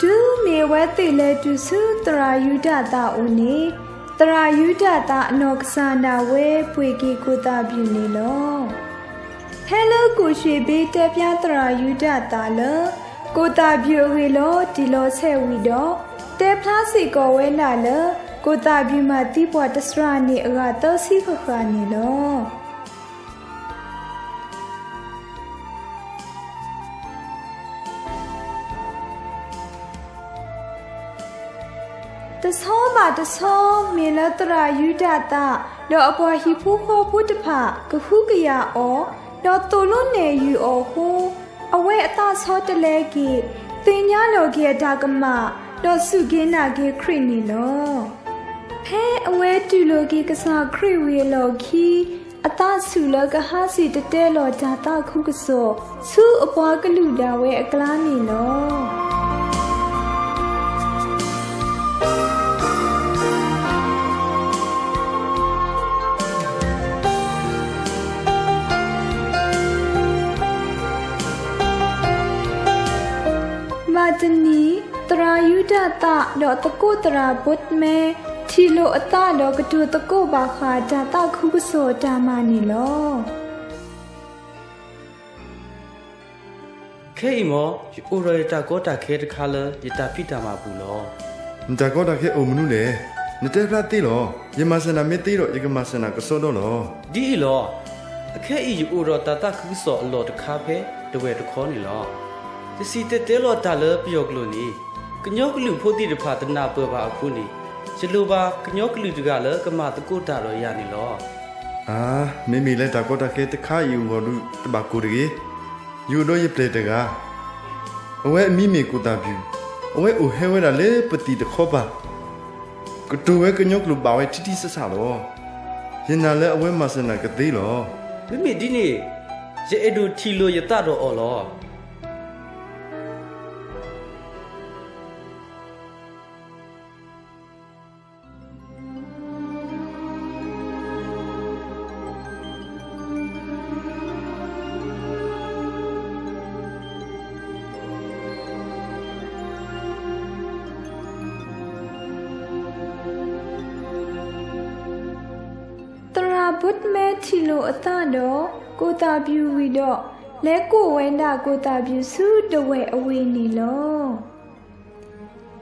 တုၤမ့ၢ်အဝဲသ့ၣ်လဲၤတုၤဆူသရၣ်ယူဒၤသၣ်အအိၣ်န့ၣ်, သရၣ်ယူဒၤသၣ်အနီၢ်ကစၢ်ဒၣ်ဝဲပှ့ၤက့ၤကိၣ်သၣ်ဘျူးန့ၣ်လီၤ. ဖဲလၢကိၣ်ယွဲၣ်ဘ့တဲဖျါသရၣ်ယူဒၤသၣ်လၢ ကိၣ်သၣ်ဘျူးအဂ့ၢ်လီၤတံၢ်လီၤဆဲးဝံၤဒီး, တဲဖျါစ့ၢ်ကီးဝဲဒၣ်လၢ ကိၣ်သၣ်ဘျူးမၤသံပှၤတစှၤန့ၣ်အဂၤသၢဆံဃၣ်ဃၣ်န့ၣ်လီၤ. တဆီဘၣ်တဆီ မ့ၢ်လၢသရၣ်ယူဒၤသၣ် ဒီးအပှၤဟံၣ်ဖိဃီဖိတဖၣ် ကဟုကယာ်အီၤ, ဒီးသိၣ်လိနဲၣ်ယုာ်အီၤအဃိ, အဝဲအသးဆီတလဲက့ၤ, သ့ၣ်ညါလီၤက့ၤအတၢ်ကမၣ်, ဒီးစူၢ်က့ၤနာ်က့ၤခရံာ်န့ၣ်လီၤ. ဖဲအဝဲတူၢ်လိာ်က့ၤကစၢ်ခရံာ်ဝံၤအလီၢ်ခံ, အသးဆူၣ်လၢကဟးစံၣ်တဲၤတဲလီၤတၢ်သးခုကစီၣ် ဆူအပှၤကလုာ်ဒၣ်ဝဲအကျါန့ၣ်လီၤ. မၤတနံၤ, သရၣ်ယူဒၤသၣ် ဒီးသကိးသရၣ်ဘိးတမဲ ထံၣ်လိာ်အသးဒီးကတိၤသကိးဘၣ်ဃး တၢ်သးခုကစီၣ်တၢ်မၤန့ၣ်လီၤ. ခဲအံၤမ့ၢ် ယအိၣ်ဒီးယတၢ်ကီတၢ်ခဲတခါလၢ ယတၢ်ဖံးတၢ်မၤအပူၤလီၤ. နတၢ်ကီတၢ်ခဲအိၣ်မနုၤလဲၣ်. နတဲဖျါသ့လီၤ. ယမၤစၢၤနၤမ့ၢ်သ့ဒီး ယကမၤစၢၤနၤကစီဒီလီၤ. ဒ်အံၤလီၤ. အခဲအံၤယအိၣ်ဒီးတၢ်သးခုကစီၣ်အလီၢ်တခါဖဲ ဒဝဲၢ်တခီန့ၣ်လီၤ. ယစံၣ်တဲၤတဲလီၤတၢ်လၢပယီၤကျိာ်န့ၣ်, ကညီကလုာ်ဖိသ့ၣ်တဖၣ်တနၢ်ပၢၢ်ဘၣ်အဃိန့ၣ်, ယလိၣ်ဘၣ်ကညီကလုာ်တဂၤလၢကမၤသကိးတၢ်ဒီးယၤန့ၣ်လီၤ. အါ, မ့မ့ၢ်လၢတၢ်ကီတၢ်ခဲတခါအံၤအဂီၢ်ဒုး တဘၣ်ကိၢ်တဂ့ၤ. ယအိၣ်ဒီးယပျဲၢ်တဂၤ, အဝဲအမံၤမ့ၢ်ကိၣ်သၣ်ဘျူး, အဝဲအိၣ်ဟဲဝဲဒၣ်လၢပသံၣ်တခီပၤ, ကတိၤဝဲကညီကျိာ်ဘၣ်ဝဲထံထံဆးဆးလီၤ. ယနာ်လၢအဝဲမၤစၢၤနၤကသ့လီၤ. မ့မ့ၢ်ဒ်န့ၣ်, ယအဲၣ်ဒိးထံၣ်လိာ်ယသးဒီးအီၤလီၤ. သရၣ်ဘိးတမဲထံၣ်လိာ်အသးဒီး ကိၣ်သၣ်ဘျူးဝံၤဒီး, လဲၤကိးဝဲဒၣ်ကိၣ်သၣ်ဘျူးဆူဒဝဲၢ်အဝ့ၢ်န့ၣ်လီၤ.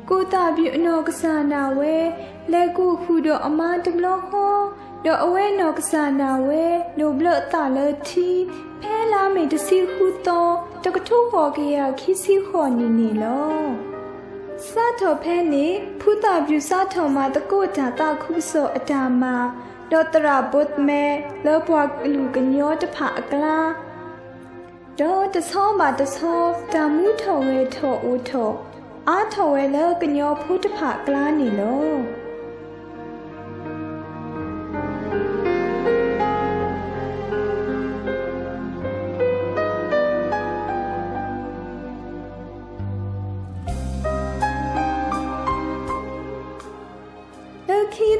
ကိၣ်သၣ်ဘျူးအနီၢ်ကစၢ်ဒၣ်ဝဲ လဲၤကိာ်ဃုာ်ဒီးအမါတဘျီဃီ, ဒီးအဝဲနီၢ်ကစၢ်ဒၣ်ဝဲ ဒိးဘျၢအသးလၢထံ ဖဲလါမ့ၤတဆံဃုသီ တကထိဃိးကယၤခံဆံဃိးနံၣ်န့ၣ်လီၤ. စးထီၣ်ဖဲန့ၣ် ဖုသၣ်ဘျူးစးထီၣ်မၤသကိးတၢ်သးခုကစီၣ်အတၢ်မၤ ဒီးသရၣ်ဘိးမဲ လၢပှၤကလုာ်ကညီတဖၣ်အကျါ ဒီးတဆီဘၣ်တဆီ တၢ်မူထီၣ်ဂဲၤထီၣ်အိၣ်ထီၣ် အါထီၣ်ဝဲလၢကညီဖိတဖၣ်အကျါန့ၣ်လီၤ.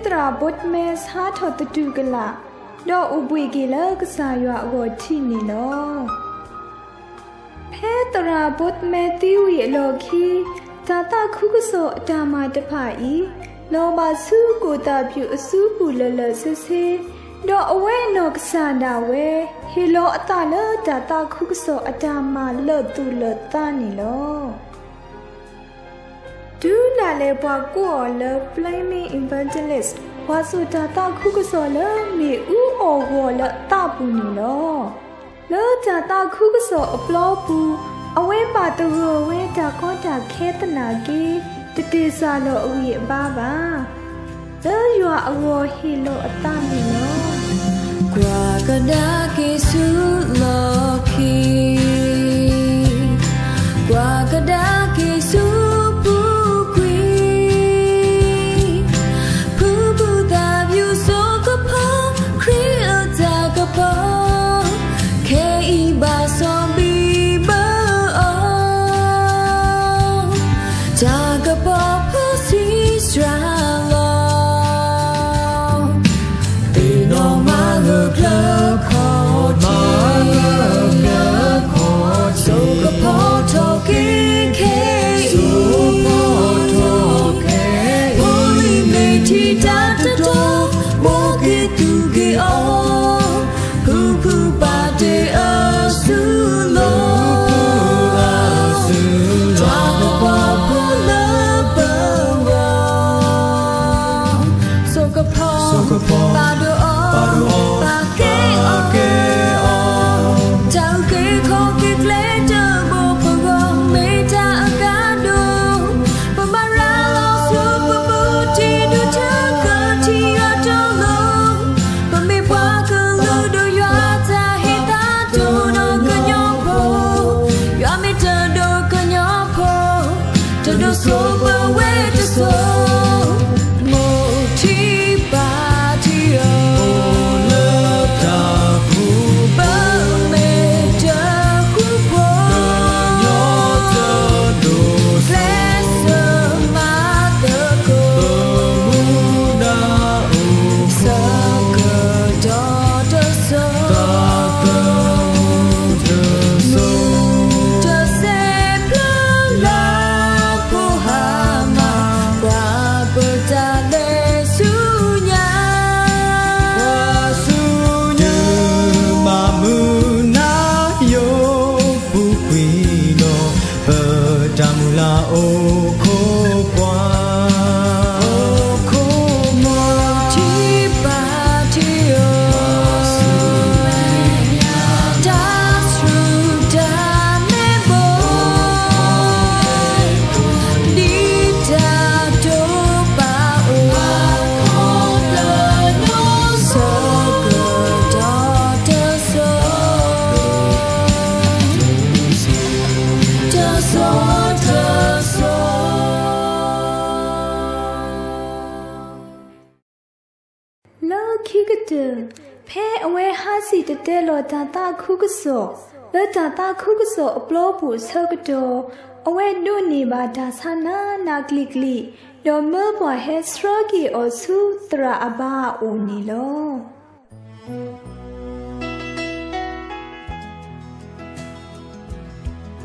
ဖဲသရၣ်ဘိးမဲဆါထီၣ်သတူၢ်ကလာ်, ဒီးအိၣ်ဘှံးက့ၤလၢကစၢ်ယွၤအဂီၢ်ထံးန့ၣ်လီၤ. ဖဲသရၣ်ဘိးမဲသံဝံၤအလီၢ်ခံ, တၢ်သးခုကစီၣ်အတၢ်မၤတဖၣ်အံၤ, လီၤဘၣ်ဆူကိၣ်သၣ်ဖၠူၣ်အစုပူၤလၢာ်လၢာ်ဆ့ဆ့, ဒီးအဝဲအနီၢ်ကစၢ်ဒၣ်ဝဲ, ဟ့ၣ်လီၤအသးလၢတၢ်သးခုကစီၣ်အတၢ်မၤလၢာ်သူၣ်လၢာ်သးန့ၣ်လီၤ. တုၤဒၣ်လဲာ်ပှၤကိးအီၤလၢ Flaming Evangelist, ပှၤစိာ်တၢ်သးခုကစီၣ်လၢမ့ၣ်အူအီၣ်ဂီၤလၢအသးပူၤန့ၣ်လီၤ. လၢတၢ်သးခုကစီၣ်အပျီပူၤ, အဝဲဘၣ်သဂၢၢ်ဝဲတၢ်ကီတၢ်ခဲသနာ်က့, တတ့ၢ်စၢ်လီၤအဂံၢ်အဘါဘၣ်. လၢယွၤအဂီၢ်ဟ့ၣ်လီၤအသးန့ၣ်လီၤ. ကွၢ်ကဒါက့ၤဆူလီၢ်ခံ, ကွၢ်ကဒါက့ၤဆူပူၤကွံာ်, ဖုဖုသၣ်ဖၠူၣ်စိကဖီ, ခရံာ်အတၢ်ကပီၤ, ခဲအံၤဘၣ်စီၣ်ဘံၣ်ဘၢအီၤ, တၢ်ကပီၤဖိဆံးစှၤလီၤ. သ့ၣ်နီၣ်မၤလၢပျၢၤခီၣ်ထံး, စိကဖီထီၣ်က့ၤခဲအံၤ, ဖိလံၤမ့ၢ်ထံၣ်တၢ်တတီ, ဘိးက့ၤသူၣ်က့ၤအီၤ, ဖုဖုပာ်တ့ၢ်အစုလီၢ်, တၢ်ကပီၤဖိလၢပဂီၢ် စိကဖီ, ပာ်ဒိၣ်အီၤ, ပာ်ကဲအီၤ, တၢ်အုၣ်က့ၤခီၣ်က့ၤကျဲတဘိပဂီၢ် မ့ၢ်တၢ်အကါဒိၣ်, ပဘၣ်ရၤလီၤဆူပမုၢ်ထံဒုးထၢကထံၣ်အတီအလိၤ, ပမ့ၢ်ပှၤကလုာ်ဒိၣ်ယွၤတၢ်ဟ့ၣ်သးဒိၣ်ဒီးကညီဖိ, ယွၤမ့ၢ်တဒိးကညီဖိ, တဒိးစိပဝဲတစိၤ, မိၢ်ထံပၢ်ထံအီၤ, ပမ့ၢ်တဃူဖိ, ကျဲးစၢးမၤသကိး, ဆၢကတီၢ်တစိၤ, တစဲးဖျါလၢဖိဟါမၢ်, ပှၤပတၢ်လဲၤဆူညါ, ပှၤဆူညါမၤမုာ်နၤယိာ်ပူၤကွံာ်ဒီး, ပတၢ်မုၢ်လၢ်အိၣ်ခိးကွၢ်, အိၣ်ခိးမိၢ်ထံပၢ်ထံအီၤ, တၢ်ဆူၣ်တၢ်မဲာ်ဘိး, ဒ်တၢ်တိာ်ပာ်အိၣ်, ဆၢကတီၢ်တစိၤ, တစိၤတစိၤ. လၢခံကတၢၢ်, ဖဲအဝဲဟးစံၣ်တဲၤတဲလီၤတၢ်သးခုကစီၣ်, လၢတၢ်သးခုကစီၣ်အပျီပူၤအဆၢကတီၢ်, အဝဲဒိးန့ၢ်ဘၣ်တၢ်ဆါနးနးကျံၤကျံၤ, ဒီးမၢပှၤဟဲဆှၢက့ၤအီၤဆူသရၣ်အဘါအအိၣ်န့ၣ်လီၤ.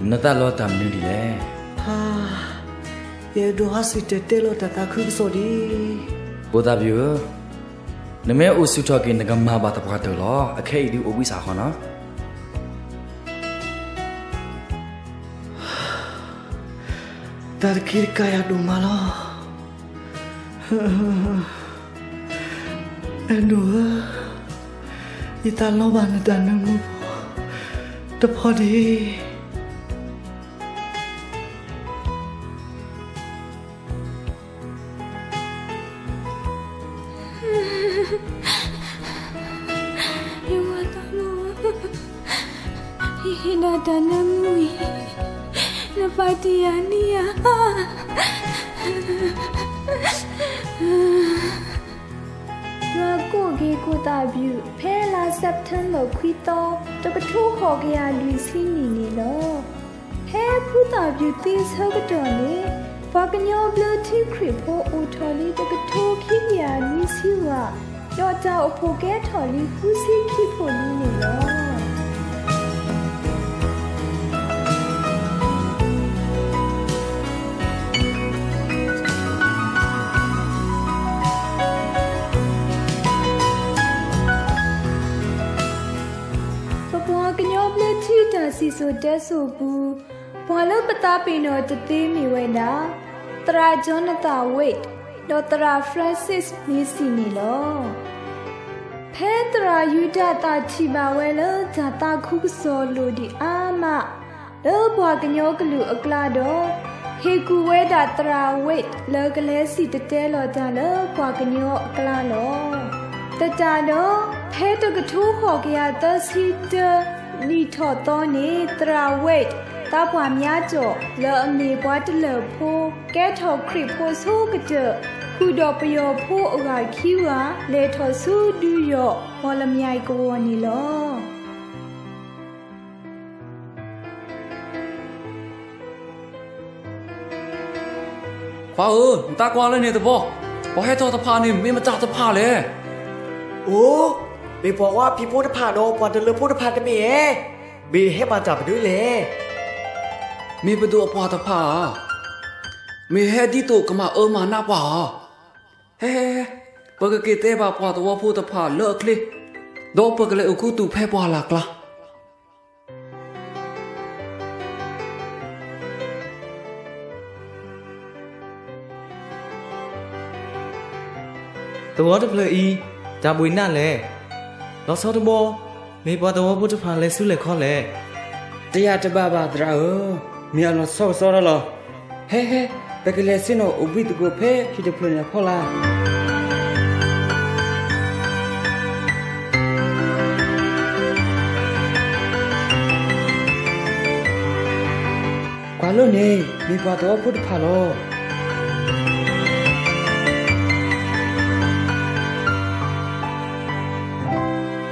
နသးလီတၢ်မနုၤဒ်လဲၣ်. ယအဲၣ်ဒိးဟးစံၣ်တဲၤတဲလီၤတၢ်သးခုကစီၣ်ဒံး. ဖိသၣ်ဖၠူၣ်ဧၢ, နမ့ၢ်အိၣ်ဆူၣ်ထီၣ်က့ၤ နကမၤဘၣ်သပှၢ်တၢၢ်လီၤ. အခဲအံၤဒုးအိၣ်ဘှံးစးဃီနီၤ. တၢ်တက့ၢ်တကးယၤဒိၣ်မးလီၤ. အဲၣ်ဒိးဧၢ, ယသးလီဘၣ်နတၢ်နၢမူတဖီဒ့ၣ်. ယဝၤသးမုာ်ဧၢ, ယဟ့ၣ်နၤတၢ်နၢမူအံၤ, နပာ်တ့ၢ်ယၤန့ၢ်ဧါ. ယွၤကိးက့ၤကိၣ်သၣ်ဖၠူၣ် ဖဲလါစဲးပထ့ဘၢၣ်ခွံသီ, တကထိဃိးကယၤလွံၢ်ဆံနံၣ်န့ၣ်လီၤ. ဖဲဖိသၣ်ဖၠူၣ်သံအဆၢကတီၢ်န့ၣ်, ပှၤကညီဘျၢထံခရံာ်ဖိအိၣ်ထီၣ်လံတကထိခံကယၤနွံဆံဂၤ, ဒီးတၢ်အိၣ်ဖှိၣ်ကဲထီၣ်လံဃုဆံခံဖုလံန့ၣ်လီၤ. ပပှၤကညီဘျၢထံတၢ်စံၣ်စိၤတဲစိၤပူၤ, ပှၤလၢပသးပ့ၤနီၣ်တသ့မ့ၢ်ဝဲဒၣ် သရၣ် Jonathan Wade ဒီးသရၣ် Francis Macy န့ၣ်လီၤ. ဖဲသရၣ်ယူဒၤသၣ်ထံၣ်ဘၣ်ဝဲလၢတၢ်သးခုကစီၣ်လိၣ်ဒံးအါမး လၢပှၤကညီကလုာ်အကျါဒီး, ဟ့ၣ်ကူၣ်ဝဲဒၣ်သရၣ် Wade လၢကလဲၤစံၣ်တဲၤတဲလီၤတၢ်လၢပှၤကညီအကျါလီၤ. သတးဒီး, ဖဲတကထိဃိးကယၤသၢဆံတၢ နံၣ်ထီၣ်သီန့ၣ် သရၣ် Wade သးပှၢ်မၠါကၠီၣ် လၢအမ့ၢ်ပှၤတလၢၢ်ဖိ ကဲထီၣ်ခရံာ်ဖိဆိကတၢၢ် ဃုာ်ဒီးပယီၤဖိအဂၤခံဂၤ လဲၤထီၣ်ဆူဒုးယီၣ် မော်လမြိုင် ကဝီၤန့ၣ်လီၤ. ခွါဧၢ, နတၢ်ကွၢ်လၢန့ၣ်တဘီ, ပှၤဟဲထီၣ်တဖၣ်န့ၣ် မ့ၢ်မတၤတဖၣ်လဲၣ်. အိ, မ့ၢ်ပှၤဝါဖံးဖိတဖၣ်ဒီးပှၤတလၢၢ်ဖိတဖၣ်တမ့ၢ်ဧါ. မ့ၢ်ဟဲမၤတၢ်မနုၤလဲၣ်. မ့ၢ်ပဒိၣ်အပှၤတဖၣ်ဧါ. မ့ၢ်ဟဲဒ်သိးကမၤအၢမၤနးပှၤဧါ. ဟဲ, ပကက့ၤတဲဘၣ်ပှၤသဝီဖိတဖၣ်လၢအချ့, ဒီးပကလဲၤအိၣ်ခူသူၣ်ဖဲပှၢ်လၢ်ကျါ. သဝီတဖျၢၣ်အံၤ တၢ်ဘှံးနးလဲၣ်. လီၤဆီတဘီ, မ့ၢ်ပှၤသဝီဖိတဖၣ်လဲၤဆူလဲၤခီလဲၣ်. တယာ်တဘၣ်ဘၣ်သရၣ်ဧၢ, မ့ၢ်အလီၤဆီကစီဒီလီၤ. ဟဲ, ဟဲ, ပကလဲၤဆ့ၣ်နီၤအိၣ်ဘှံးသကိးဖဲဟံၣ်တဖျၢၣ်န့ၣ်အဖီလာ်. ကွၢ်လၢန့ၣ် မ့ၢ်ပှၤသဝီဖိတဖၣ်လီၤ.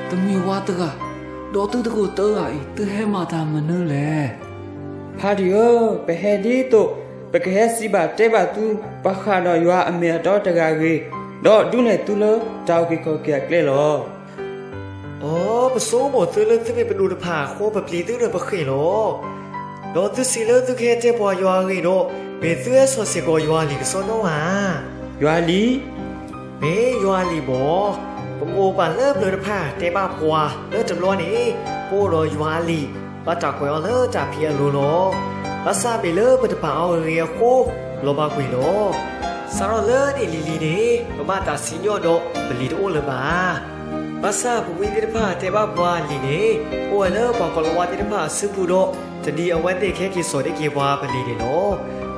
တမ့ၢ်ဝါတဂၤ, ဒီးသုတကိးသၢဂၤအံၤ သုဟဲမၤတၢ်မနုၤလဲၣ်. ဖါတံၢ်ဧၢ, ပဟဲဒ်သိး ပကဟဲစံးဘၣ်တဲဘၣ်သု ပှၤဃၣ်ဒီးယွၤအမ့ၢ်အတီတဂၤအဂ့ၢ်, ဒီးဒုးနဲၣ်သုလၢတၢ်အုၣ်က့ၤခီၣ်က့ၤအကျဲလီၤ. အိ, ပဆိကမိၣ်သုလၢသုမ့ၢ်ပဒိၣ်တဖၣ်အဃိ ပပျံၤသုဒီးပဃ့ၢ်လီၤ. ဒီးသုစံးလၢသုကဟဲတဲပှၤယွၤအဂ့ၢ်ဒီး, မ့ၢ်သုဟဲစိာ်စ့ၢ်ကီးယွၤအလံာ်ကစီဒီဧါ. ယွၤအလံာ်, မ့ၢ်ယွၤအလံာ်မ့ၢ်. ပမိၢ်ပၢ်လၢပျၢၤတဖၣ်တဲဘၣ်ပှၤလၢတဘျီန့ၣ်, ပအိၣ်ဒီးယွၤအလံာ်, ဘၣ်တၢ်ကွဲးအီၤလၢတၢ်ဖံးအလိၤလီၤ. ဘၣ်ဆၣ်မ့ၢ်လၢပတပာ်အီၤဂ့ၤအဃိ, လီၤဘၣ်ကွံာ်လီၤ. စးထီၣ်လၢနံၣ်လံၤလံၤန့ၣ်, ပဘၣ်တၢ်စံၣ်ညီၣ်ဒီးပလံာ်တအိၣ်လၢၤဘၣ်. ဘၣ်ဆၣ်ပဝံသ့ၣ်တဖၣ်တဲဘၣ်ပှၤအလံာ်န့ၣ်, အိၣ်ဝဲလၢပှၤကိးလၤဝါသ့ၣ်တဖၣ်အစုပူၤဒီး, တနံၤအဝဲသ့ၣ်ကဟဲက့ၤစိာ်န့ၢ်က့ၤပှၤပလံာ်န့ၣ်လီၤ.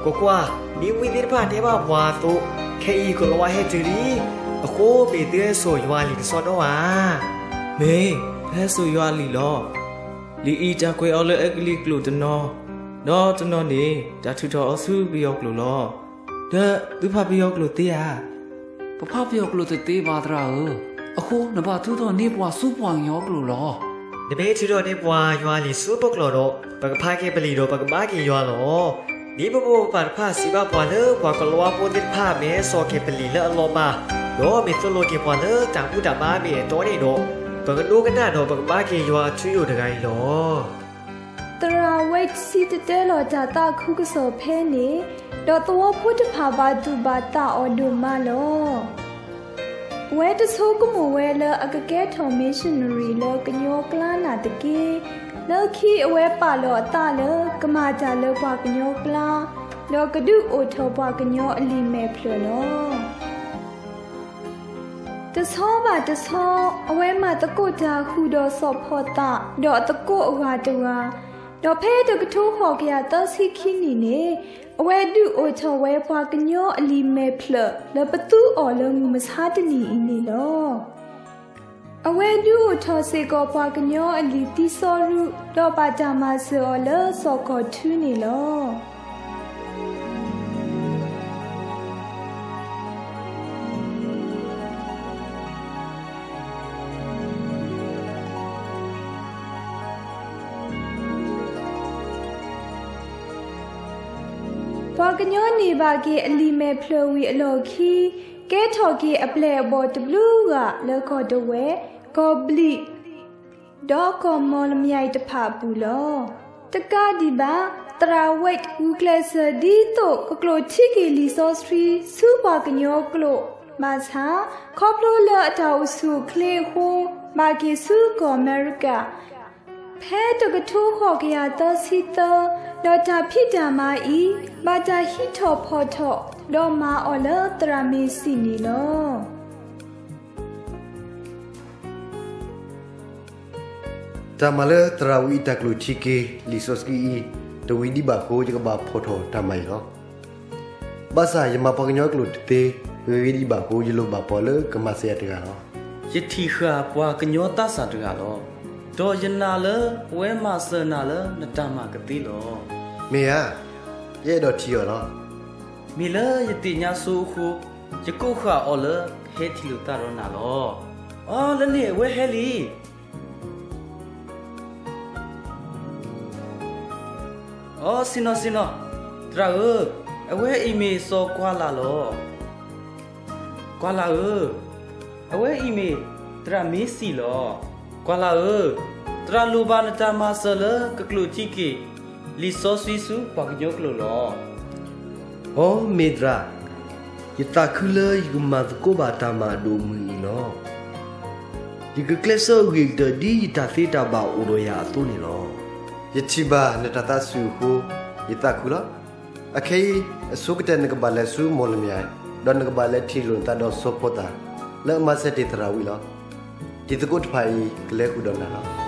ကွၢ်ကွၢ်, ဒ်ဝံသ့ၣ်တဖၣ်တဲဘၣ်ပှၤအသိး, ခဲအံၤကိးလၤဝါဟဲတုၤလံ. အဃိမ့ၢ်သုဟဲစိာ်ယွၤအလံာ်ကစီဒီဧါ. မ့ၢ်, ပဟဲစိာ်ယွၤအလံာ်လီၤ. လံာ်အံၤတၢ်ကွဲးအီၤလၢအကလံၤကျိာ်တနီၤ, ဒီးတနီၤန့ၣ် တၢ်ထုးထီၣ်အီၤဆူပယီၤကျိာ်လီၤ. ဒီးသုဖးပယီၤကျိာ်သ့ဧါ. ပဖးပယီၤကျိာ်တသ့ဘၣ်သရၣ်ဧၢ, အဃိနဘၣ်ထုးထီၣ်န့ၢ်ပှၤဆူပှၤကညီကျိာ်လီၤ. နမ့ၢ်ထုးထီၣ်န့ၢ်ပှၤယွၤအလံာ်ဆူပကျိာ်ဒီး, ပကဖးက့ၤပလံာ်ဒီးပကဘါက့ၤယွၤလီၤ. ဒ်ပမိၢ်ပပၢ်တဖၣ်စံးဘၣ်ပှၤလၢပှၤကိးလၤဝါဖိသ့ၣ်တဖၣ်မ့ၢ်ဟဲစိာ်က့ၤပလံာ်လၢအလီၤဘၣ်, ဒီးမ့ၢ်သိၣ်လိက့ၤပှၤလၢတၢ်ဘူၣ်တၢ်ဘါမ့ၢ်အတီန့ၣ်ဒီး, ပကဒိကနၣ်ဒီးပကဘါက့ၤယွၤအထူအယိာ်တဂၤအံၤလီၤ. သရၣ် Wade စံၣ်တဲၤတဲလီၤတၢ်သးခုကစီၣ်ဖဲန့ၣ်, ဒီးသဝီဖိတဖၣ်ဘၣ်သူၣ်ဘၣ်သးအီၤဒိၣ်မးလီၤ. အဝဲတဆိကမိၣ်ဝဲလၢအကကဲထီၣ် missionary လၢကညီကျါနာ်သက့, လၢခံအဝဲပာ်လီၤအသးလၢကမၤတၢ်လၢပှၤကညီကျါ, ဒီးကဒုးအိၣ်ထီၣ်ပှၤကညီအလံာ်မဲာ်ဖျၢၣ်လီၤ. တဆီဘၣ်တဆီ, အဝဲမၤသကိးတၢ်ဃုာ်ဒီးစီၤဖီၣ်သး ဒီးအသကိးအဂၤတဂၤ, ဒီးဖဲတကထိဃိးကယၤသၢဆံခံနံၣ်န့ၣ်, အဝဲဒုးအိၣ်ထီၣ်ဝဲပှၤကညီအလံာ်မဲာ်ဖျၢၣ်လၢပသူအီၤလၢမုၢ်မဆါတနံၤအံၤန့ၣ်လီၤ. အဝဲဒုးအိၣ်ထီၣ်စ့ၢ်ကီးပှၤကညီအလံာ်သံစီရူ, ဒီးဘၣ်တၢ်မၤစၢၤအီၤလၢစီၤကီၢ်ထူန့ၣ်လီၤ. သ ပှၤကညီန့ၢ်ဘၣ်က့ၤအလံာ်မဲာ်ဖျၢၣ်ဝံၤအလီၢ်ခံ, ကဲထီၣ်က့ၤအပျဲၢ်အဘီၣ်တဘျုးဂၤလၢကီၢ်ဒဝဲၢ်, ကီၢ်ဘျံး, ဒီးကီၢ်မီၣ်လမၠဲးတဖၣ်အပူၤလီၤ. တကးဒံးဘၣ်, သရၣ်ဝ့း ဂုာ်ကျဲးစၢးဒ်သိးကကျိာ်ထံက့ၤလံာ်စီဆှံဆူပှၤကညီကျိာ်ဘၣ်ဆၣ်, ခီဖျိလၢအတၢ်အိၣ်ဆူၣ်အိၣ်ချ့အဃိ, ဘၣ်က့ၤဆူကီၢ်အမဲရကၤ ဖဲတကထိဃိးကယၤသၢဆံသၢ, ဒီးတၢ်ဖံးတၢ်မၤအံၤ ဘၣ်တၢ်ဟံးထီၣ်ဖီၣ်ထီၣ် ဒီးမၤအီၤလၢသရၣ်မ့ၤစံးန့ၣ်လီၤ. တၢ်မၤလၢသရၣ်ဝ့းအတၢ်ကျိာ်ထံက့ၤလံာ်စီဆှံအံၤ တဝံၤဒံးဘၣ်အဃိ ယကဘၣ်ဖီၣ်ထီၣ်တၢ်မၤအံၤလီၤ. ဘၣ်ဆၣ်ယမၤပှၤကညီကျိာ်တသ့, ဂ့ၤဂ့ၤဒံးဘၣ်အဃိ ယလိၣ်ဘၣ်ပှၤလၢကမၤစၢၤယၤတဂၤလီၤ. ယထံၣ်ဃာ်ပှၤကညီသးစၢ်တဂၤလီၤ. ဒီးယနာ်လၢအဝဲမၤစၢၤနၤလၢနတၢ်မၤကသ့လီၤ. မ့ၢ်ဧါ, ယအဲၣ်ဒိးထံၣ်အီၤလီၤ. မ့ၢ်လၢယသ့ၣ်ညါဆိအဃိ, ယကိးဃာ်အီၤလၢဟဲထံၣ်လိာ်သးဒီးနၤလီၤ. အီ လၢန့ၣ်အဝဲဟဲလံ. အီ ဆ့ၣ်နီၤဆ့ၣ်နီၤ, သရၣ်ဧၢ, အဝဲအံၤမ့ၢ်စီၤကွၢ်လၢ်လီၤ. ကွၢ်လၢ်ဧၢ, အဝဲအံၤမ့ၢ်သရၣ်မ့ၤစံးလီၤ. ကွၢ်လၢ်ဧၢ, သရၣ်လိၣ်ဘၣ်နတၢ်မၤစၢၤလၢကကျိာ်ထံက့ၤလံာ်စီဆှံဆူပှၤကညီကျိာ်လီၤ. အီ မ့ၢ်သရၣ်, ယသးခုလၢယကမၤသကိးဘၣ်တၢ်မၤအဒိၣ်အမုၢ်အံၤလီၤ. ယကကျဲးစၢးဂ့ၢ်ကတၢၢ်ဒ်ယတၢ်သ့တၢ်ဘၣ်အိၣ်ဒီးယၤအသိးန့ၣ်လီၤ. ယထံၣ်ဘၣ်နတၢ်သးစူၤအဃိ, ယသးခုလီၤ. အခဲအံၤ အဆိကတၢၢ်နကဘၣ်လဲၤဆူမီၣ်လမၠဲး, ဒီးနကဘၣ်လဲၤထံၣ်လိာ်နသးဒီးစီၤဖီသး လၢအမၤစၢၤတ့ၢ်သရၣ်ဝ့းလီၤ. တံၤသကိးတဖၣ်အံၤကလဲၤဃုာ်ဒီးနၤလီၤ.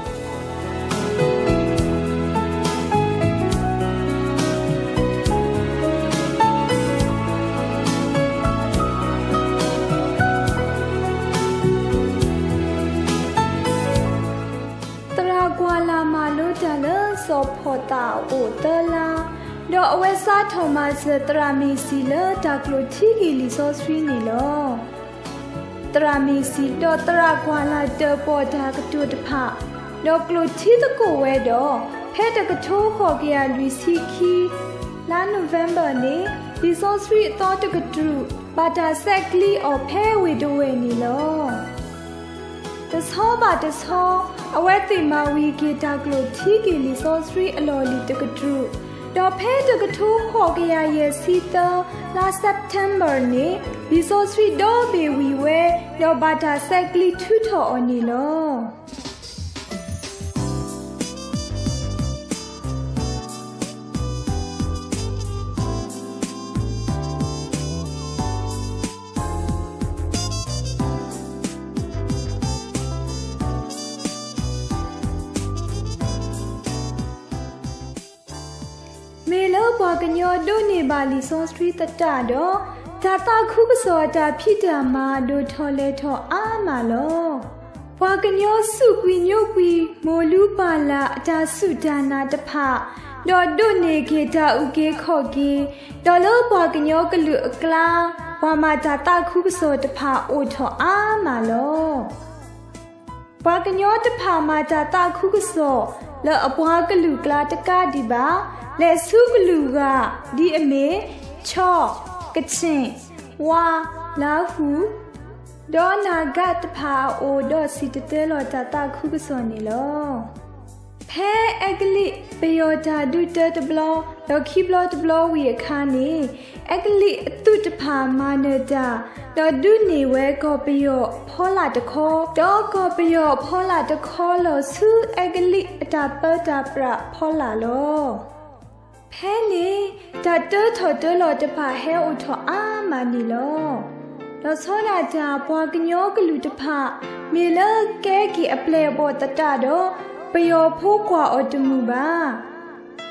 သရၣ်ကွၢ်လၢ်မၤလိတၢ်လၢစီၤဖီသးအအိၣ်သၢလါ, ဒီးအဝဲစးထီၣ်မၤစၢၤသရၣ်မ့ၤစံးလၢတၢ်ကျိာ်ထံက့ၤလံာ်စီဆှံန့ၣ်လီၤ. သရၣ်မ့ၤစံးဒီးသရၣ်ကွၢ်လၢ်တၢၣ်ပီၣ်တၢ်ကတိၤတဖၣ်, ဒီးကျိာ်ထံသကိးဝဲဒီး, ဖဲတကထိဃိးကယၤလွံၢ်ဆံခံ လါ November န့ၣ်, လံာ်စီဆှံအသီတကတြူၢ် ဘၣ်တၢ်ဆဲးကျိးအီၤဖဲဝ့ၢ်ဒဝဲၢ်န့ၣ်လီၤ. တဆီဘၣ်တဆီ, အဝဲသ့ၣ်မၤဝံၤက့ၤတၢ်ကျိာ်ထံက့ၤလံာ်စီဆှံအလီၢ်လံၤတကတြူၢ်, ဒီးဖဲတကထိဃိးကယၤယဲၢ်ဆံသၢ လါ September န့ၣ်, လံာ်စီဆှံဒီဘ့ၣ်ဝံၤဝဲ, ဒီးဘၣ်တၢ်ဆဲးကျိးထုးထီၣ်အီၤန့ၣ်လီၤ. မ့ၢ်လၢပှၤကညီဒိးန့ၢ်ဘၣ်လံာ်စီဆှံသတးဒီး, တၢ်သးခုကစီၣ်အတၢ်ဖံးတၢ်မၤဒိၣ်ထီၣ်လဲၤထီၣ်အါမးလီၤ. ပှၤကညီစူးကွံာ်ညိကွံာ် မိၢ်လုၢ်ပၢ်လၢ်အတၢ်စူၢ်တၢ်နာ်တဖၣ်, ဒီးဒိးန့ၢ်က့ၤတၢ်အုၣ်က့ၤခီၣ်က့ၤ, ဒီးလၢပှၤကညီကလုာ်အကျါ, ပှၤမၤတၢ်သးခုကစီၣ်တဖၣ်အိၣ်ထီၣ်အါမးလီၤ. ပှၤကညီတဖၣ်မၤတၢ်သးခုကစီၣ်လၢအပှၤကလုာ်ကျါတကးဒံးဘၣ်, လဲၤဆူကလုာ်ဂၤဒ်အမ့ၢ် ခၠီၣ်, ကခ့ၣ်, ဝါ, လၢဟူ, ဒီးနၢ်ဂၤတဖၣ်အအိၣ်ဒီးစံၣ်တဲၤတဲလီၤတၢ်သးခုကစီၣ်န့ၣ်လီၤ. ဖဲအဲကလံးပယီၤတၢ်ဒုးတၢတဘျီ, ဒီးခံဘျီတဘျီဝံၤအခါန့ၣ်, အဲကလံးအသုးတဖၣ်မၤနၢၤတၢ်, ဒီးဒုးန့ၢ်ဝဲကီၢ်ပယီၤအဖီလာ်တခီ, ဒီးကီၢ်ပယီၤအဖီလာ်တခီလီၤဆူအဲကလံးအတၢ်ပၢတၢ်ပြးအဖီလာ်လီၤ. ဖဲန့ၣ်, တၢ်တၢထီၣ်တၢလီၤတဖၣ်ဟဲအိၣ်ထီၣ်အါမးန့ၣ်လီၤ. ဒီးဆီဒၣ်တၢ်ပှၤကညီကလုာ်တဖၣ်, မ့ၢ်လၢကဲက့ၤအပျဲၢ်အဘီၣ်သတးဒီး, ပယီၤဖိကွၢ်အီၤတမုာ်ဘၣ်.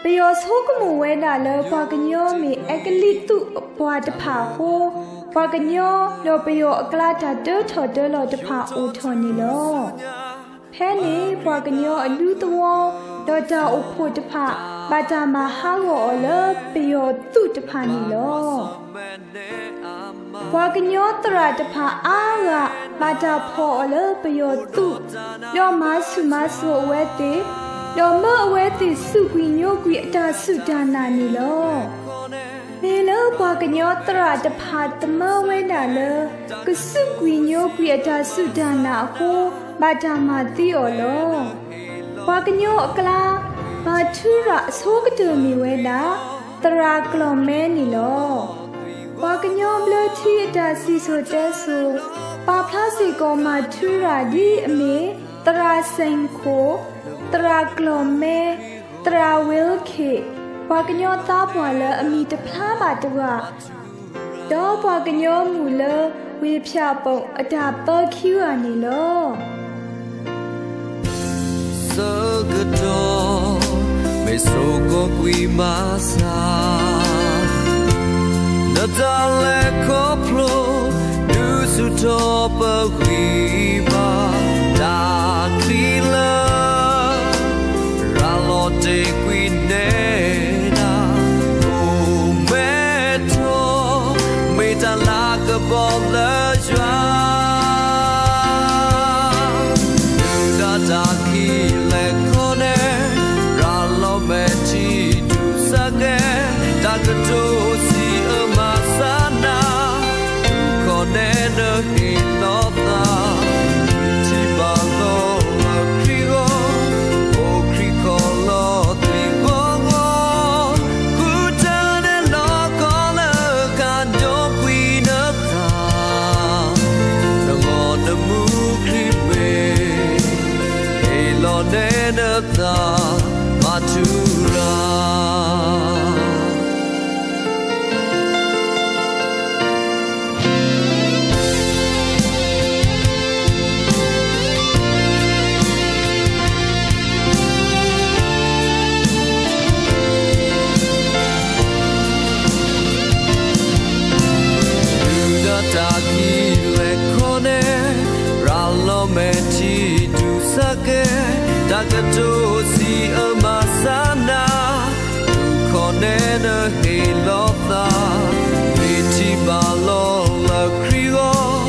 ပယီၤဆိကမိၣ်ဝဲဒၣ်လၢပှၤကညီမ့ၢ်အဲကလံးသုးအပှၤတဖၣ်အဃိ, ပှၤကညီဒီးပယီၤအကျါတၢ်တၢထီၣ်တၢလီၤတဖၣ်အိၣ်ထီၣ်န့ၣ်လီၤ. ဖဲန့ၣ် ပှၤကညီအဒူသဝီ, ဒီးတၢ်အိၣ်ဖှိၣ်တဖၣ်, ဘၣ်တၢ်မၤဟးဂီၤအီၤလၢပယီၤသုးတဖၣ်န့ၣ်လီၤ. ပှၤကညီသရၣ်တဖၣ်အါဂၤဘၣ်တၢ်ဖီၣ်အီၤလၢပယီၤသုး, ဒီးမၤဆူၣ်မၤစိးအဝဲသ့ၣ်, ဒီးမၢအဝဲသ့ၣ်စူးကွံာ်ညိကွံာ်အတၢ်စူၢ်တၢ်နာ်န့ၣ်လီၤ. မ့ၢ်လၢပှၤကညီသရၣ်တဖၣ်သမၢဝဲဒၣ်လၢ ကစူးကွံာ်ညိကွံာ်အတၢ်စူၢ်တၢ်နာ်အဃိ ဘၣ်တၢ်မၤသံအီၤလီၤ. ပှၤကညီအကျါ မၤထူရၤအဆိကတၢၢ်မ့ၢ်ဝဲဒၣ် သရၣ်ကျီၢ်မဲန့ၣ်လီၤ. ပှၤကညီဘျၢထံအတၢ်စံၣ်စိၤတဲစိၤ ပာ်ဖျါစ့ၢ်ကီးမၤထူရၤဒ်အမ့ၢ် သရၣ်စ့ၣ်ခိၣ်, သရၣ်ကျီၢ်မဲ, သရၣ်ဝ့လ်ခ့ၣ်, ပှၤကညီသးပှၢ်လၢအမံၤတဖျါဘၣ်တဂၤ ဒီးပှၤကညီမုၣ်လၢဝ့ၢ်ဖၠၣ်ပိာ်အတၢ်ပၢခံဂၤန့ၣ်လီၤ. ဆၢကတီၢ် မ့ၢ်ဆိၣ်ကီးကွံာ်မၤစၢ် နတၢ်လဲၤခီဖျိ ဒုးဆူၣ်ထီၣ်ပဂံၢ်ဘါ တၢ်ချံလၢ ရၤလီၤတ့ၢ်ကွံာ်နဲဒၣ် အိၣ်မဲထီၣ် မ့ၢ်တၢ်လၤကပီၤလၢယွၤ ဒုၣ်ဒါတၢ်ခံးလဲၤခီန့ၣ် ရၤလီၤမဲာ်ထံဒူၣ်စးကဲ တၢ်ကတိၤစံးအၢမၤစၢ်နၤ ဒူၣ်ခီၣ်နဲနဟ့ၣ်လီၤသး ထံဘၣ်လီၤလၢခရံာ်ဂီၢ် အိၣ်ခရံာ်ခီၣ်လီၤသွံၣ်ဂီၤဂီၢ် ဃုထၢနဲလီၤကီလၢကဒိကွံာ်နသး နဂီၢ်နမူခရံာ်မ့ၢ် ဟ့ၣ်လီၤနဲနသး မၤထူရၤ ဒုၣ်ဒါတၢ်ခံးလဲၤခီန့ၣ် ရၤလီၤမဲာ်ထံဒူၣ်စးကဲ တၢ်ကတိၤစံးအၢမၤစၢ်နၤ ဒူၣ်ခီၣ်နဲနဟ့ၣ်လီၤသး မ့ၢ်ထံဘၣ်လီၤလၢခရံာ်ဂီၢ်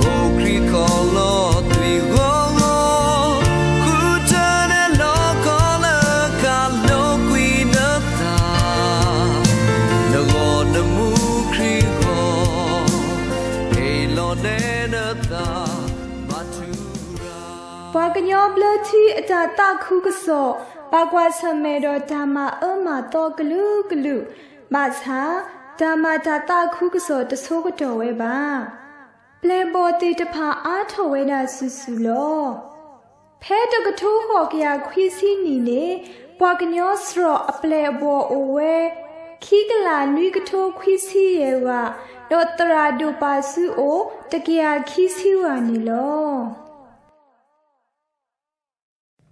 အိၣ်ခရံာ်ခီၣ်လီၤသွံၣ်ဂီၤဂီၢ် ဃုထၢနဲလီၤကီလၢကဒိကွံာ်နသး နဂီၢ်နမူခရံာ်ဂီၢ် ဟ့ၣ်လီၤနဲနသး မၤထူရၤ ပှၤကညီဘျၢထံအတၢ်သးခုကစီၣ် ဘၣ်ကွၢ်ဆၢၣ်မဲာ်ဒီးတၢ်မၤအၢမၤသီကလုာ်ကလုာ် ဘၣ်ဆၣ် တၢ်မၤတၢ်သးခုကစီၣ်တဆိကတီၢ်ဝဲဘၣ်. ပျဲၢ်ဘီၣ်သ့ၣ်တဖၣ်အါထီၣ်ဝဲဒၣ်စုာ်စုာ်လီၤ. ဖဲတကထိဃိးကယၤခွံဆံနံၣ်န့ၣ် ပှၤကညီစှီၤအပျဲၢ်အဘီၣ်အိၣ်ဝဲ ခံကလးနွံကထိခွံဆံယဲၢ်ဂၤ, ဒီးသရၣ်ဒိၣ်ပာ်စုအိၣ် တကယၤခံဆံဂၤန့ၣ်လီၤ.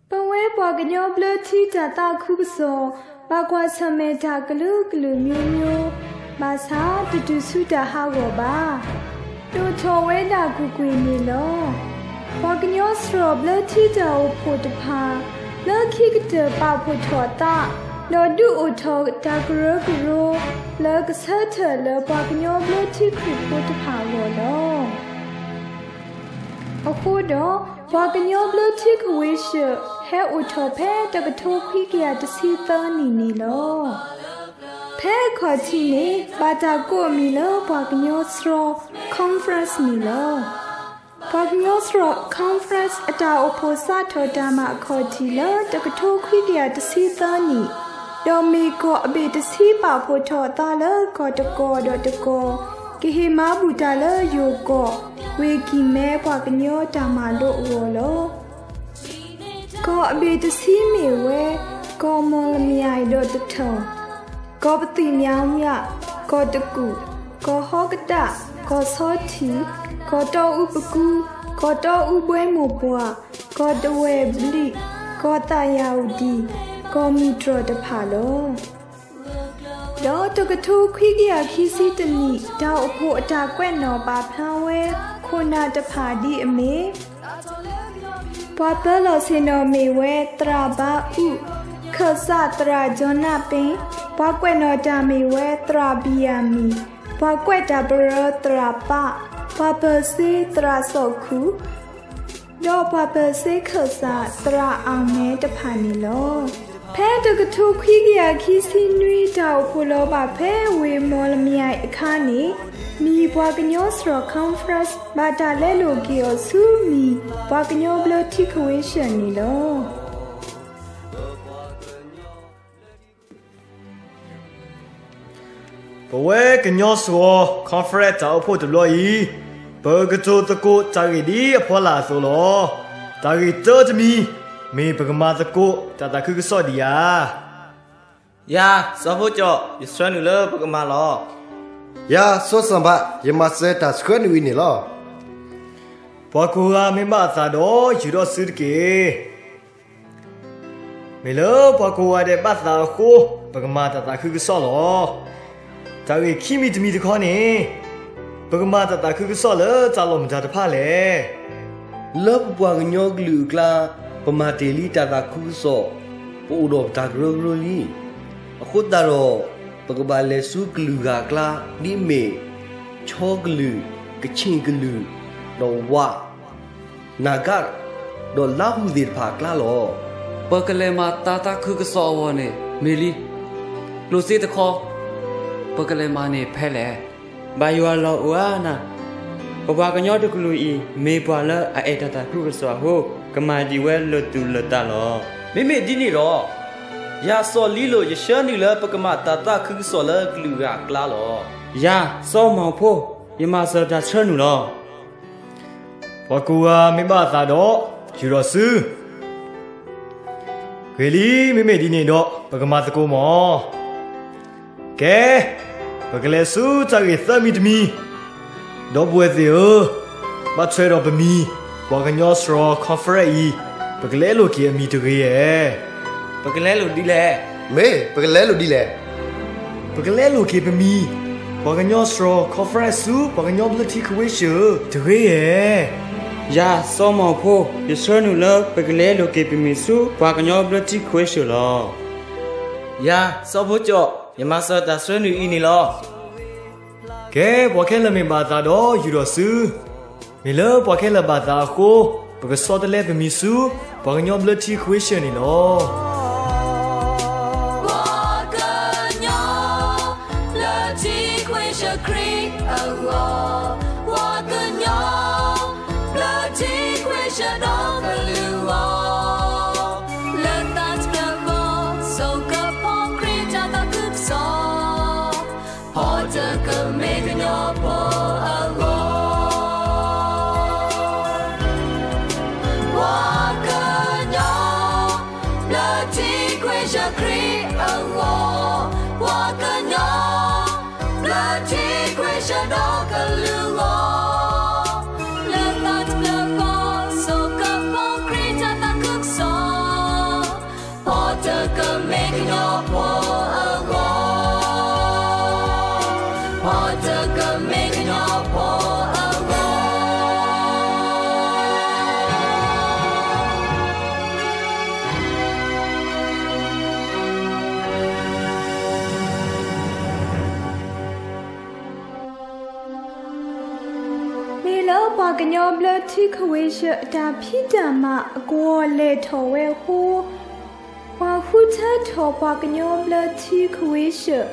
ပဝဲပှၤကညီဘျၢထံတၢ်သးခုကစီၣ် ဘၣ်ကွၢ်ဆၢၣ်မဲာ်တၢ်ကလုာ်ကလုာ်မျိုးမျိုး, ဘၣ်ဆၣ်တတုၤဆူတၢ်ဟးဂီၤဘၣ်. ဒိၣ်ထီၣ်ဝဲဒၣ်ကွ့ၢ်ကွ့ၢ်န့ၣ်လီၤ. ပှၤကညီစှီၤဘျၢထံတၢ်အိၣ်ဖှိၣ်တဖၣ် လၢခံကတၢၢ်ပာ်ဖှိၣ်ထီၣ်အသး, ဒီးဒုးအိၣ်ထီၣ်တၢ်ကရၢကရိ လၢကဆၢထၢၣ်လၢပှၤကညီဘျၢထံခရံာ်ဖိတဖၣ်အဂီၢ်လီၤ. အဃိဒီး ပှၤကညီဘျၢထံကဝ့ၤၡၢၣ် ဟဲအိၣ်ထီၣ်ဖဲတကထိခွံကယၤတဆံသၢနံၣ်န့ၣ်လီၤ. ဖဲအခီၣ်ထံးန့ၣ် ဘၣ်တၢ်ကိးအမံၤလၢပှၤကညီစှီၤ conference န့ၣ်လီၤ. ပှၤကညီစှီၤ conference အတၢ်အိၣ်ဖှိၣ်စးထီၣ်တၢ်မၤအခီၣ်ထံးလၢတကထိခွံကယၤတဆံသၢနံၣ်, ဒီးမ့ၢ်ကီၢ်အဘ့ၣ်တဆံပာ်ဖှိၣ်ထီၣ်အသးလၢကီၢ်တကီၢ်ဒီးတကီၢ် ကဟ့ၣ်မၤဘူၣ်တၢ်လၢယိၤကီၢ် ဝ့ၢ်ကံၢ်မဲပှၤကညီတၢ်မၤလိအဂီၢ်လီၤ. ကီၢ်အဘ့ၣ်တဆံမ့ၢ်ဝဲ ကီၢ်မီၣ်လမၠဲၣ်ဒီးတထၢၣ်, ကီၢ်ပသံၣ်မၠးမၠး, ကီၢ်တကူၣ်, ကီၢ်ဟီကတၣ်, ကီၢ်ဆီထံး, ကီၢ်တီအူပကူ, ကီၢ်တီအူဘှဲမိၢ်ပှၢ်, ကီၢ်တဝဲၢ်ဘျံး, ကီၢ်သးယၢ်အူဒံၣ်, ကီၢ်မုၢ်တြီၢ်တဖၣ်လီၤ. ဒီးတကထိခွံကယၤခံဆံတနံၣ် တၢ်အိၣ်ဖှိၣ်အတၢ်ကွဲးနီၣ်ပာ်ဖျါဝဲ ခိၣ်နၢ်တဖၣ်ဒ်အမ့ၢ် ပှၤပၢလီၢ်ဆ့ၣ်နီၤမ့ၢ်ဝဲသရၣ်ဘါအူ, ခၢၣ်စးသရၣ်ကၠီနၢ်ပ့, ပှၤကွဲးနီၣ်တၢ်မ့ၢ်ဝဲသရၣ်ဘံၣ်ယၤမံၣ်, ပှၤကွဲးတၢ်ပရၢသရၣ်ပး, ပှၤပၢၤစ့သရၣ်စီၣ်ခူၣ် ဒီးပှၤပၢၤစ့ခၢၣ်စးသရၣ်အၣ်မဲတဖၣ်န့ၣ်လီၤ. ဖဲတကထိခွံကယၤခံဆံနွံ တၢ်အိၣ်ဖှိၣ်လီၤဘၣ်ဖဲဝ့ၢ်မီၣ်လမၠဲးအခါန့ၣ်, မံၤပှၤကညီစှီၤ conference ဘၣ်တၢ်လဲလိာ်က့ၤအီၤဆူမံၤပှၤကညီဘျၢထံ Convention န့ၣ်လီၤ. ပဝဲကညီစှီၤ conference တၢ်အိၣ်ဖှိၣ်တဘျီအံၤ, ပကတိၤသကိးတၢ်ဂ့ၢ်ဒ်အဖီလာ်အသိးလီၤ. တၢ်ဂ့ၢ်တၢတမံၤ, မ့ၢ်ပကမၤသကိးတၢ်သးခုကစီၣ်ဒံးဧါ. ယၤစီၤဖိကၠီ, ယဆှၢနုာ်လၢပကမၤလီၤ. ယၤစီၤစၣ်ဘး, ယမၤစၢၤတၢ်ဆှၢနုာ်အံၤန့ၣ်လီၤ. ပှၤကိးဂၤမ့ၢ်ဘၣ်အသးဒီး ယူၤထီၣ်စုတက့ၢ်. မ့ၢ်လၢပှၤကိးဂၤဒဲးဘၣ်သးအဃိ, ပကမၤတၢ်သးခုကစီၣ်လီၤ. တၢ်ဂ့ၢ်ခံမံၤတမံၤတခီန့ၣ်, ပကမၤတၢ်သးခုကစီၣ်လၢတၢ်လီၢ်မတၤတဖၣ်လဲၣ်. လၢပပှၤကညီကလုာ်အကျါ, ပမၤတ့ၢ်လံတၢ်သးခုကစီၣ်, ပအိၣ်ဒီးပတၢ်ကရၢကရိလံ. အဃိသတးဒီး, ပကဘၣ်လဲၤဆူကလုာ်ဂၤအကျါ ဒ်အမ့ၢ် ခၠီကလုာ်, ကခ့ၣ်ကလုာ်, ဒီးဝး နၤဂၤ, ဒီးလါဟူသ့ၣ်တဖၣ်အကျါလီၤ. ပကလဲၤမၤတၢ်သးခုကစီၣ်အဂီၢ်န့ၣ် မ့ၢ်လံ. ကျိၣ်စ့တခီ, ပကလဲၤမၤန့ၢ်ဖဲလဲၣ်. ဘၣ်ယွၤလီၤအိၣ်ဧါနၤ. ပပှၤကညီတကလုာ်အံၤ မ့ၢ်ပှၤလၢအအဲၣ်တၢ်သးခုကစီၣ်အဃိ, ကမၤဒံးဝဲလၢာ်သူၣ်လၢာ်သးလီၤ. မ့မ့ၢ်ဒ်န့ၣ်ဒီး, ယၤစီၤလံလိာ် ယဆှၢနုာ်လၢပကမၤတၢ်သးခုကစီၣ်လၢကလုာ်ဂၤအကျါလီၤ. ယၤစီၤမီၣ်ဖိ, ယမၤစၢၤတၢ်ဆှၢနုာ်လီၤ. ပှၤကိးဂၤမ့ၢ်ဘၣ်အသးဒီး, ယူၤထီၣ်စု. ဂ့ၤလံ, မ့မ့ၢ်ဒ်န့ၣ်ဒီး ပကမၤသကိးမီၢ်. ကဲ, ပကလဲၤဆူတၢ်ဂ့ၢ်သၢမံၤတမံၤ. ဒီပုၢ်ဝဲၢ်သ့ၣ်ဧၢ, ဘၣ်ထွဲဒီးပမံၤ, ပှၤကညီစှီၤ conference အံၤ, ပကလဲလိာ်က့ၤအမံၤတဂ့ၤဧါ. ပကလဲလိာ်ဒ်လဲၣ်. မ့ၢ်ပကလဲလိာ်ဒ်လဲၣ်. ပကလဲလိာ်က့ၤပမံၤ, ပှၤကညီစှီၤ conference ဆူ ပှၤကညီဘျၢထံ Convention တဂ့ၤဧါ. ယၤစီၤမီၣ်ဖိ, ယဆှၢနုာ်လၢပကလဲလိာ်က့ၤပမံၤဆူ ပှၤကညီဘျၢထံ Convention လီၤ. ယၤစီၤဖိကၠီ, ယမၤစၢၤတၢ်ဆှၢနုာ်အံၤန့ၣ်လီၤ. ကဲ, ပှၤခဲလၢာ်မ့ၢ်ဘၣ်သးဒီး ယူၤထီၣ်စု. မ့ၢ်လၢပှၤခဲလၢာ်ဘၣ်သးအဃိ, ပကဆီတလဲပမံၤဆူ ပှၤကညီဘျၢထံ Convention န့ၣ်လီၤ. ပှၤကညီဘျၢထံ Convention ခရံာ်အဂီၢ်, ပှၤကညီ ဘျၢထံ Convention ဒီကလုာ်အဂီၢ်, လၢတၢ်တဖျၢၣ်ဃီ, စိကဖီခရံာ်တၢ်သးခုကစီၣ်, ဖီတကမ့ၢ်ကညီဖိအဂီၢ်. ပှၤကညီ ဘျၢထံ Convention ခရံာ်အဂီၢ်, ပှၤကညီ ဘျၢထံ Convention ဒီကလုာ်အဂီၢ်, လၢတၢ်တဖျၢၣ်ဃီ, စိကဖီခရံာ်တၢ်သးခုကစီၣ်, ဖီတကမ့ၢ်ကညီဖိအဂီၢ်, ဖီတကမ့ၢ်ကညီဖိအဂီၢ်. မ့ၢ်လၢပှၤကညီဘျၢထံ Convention အတၢ်ဖံးတၢ်မၤအကဝီၤလဲၤထီၣ်ဝဲအဃိ, ပှၤဃုထၢထီၣ်ပှၤကညီဘျၢထံ Convention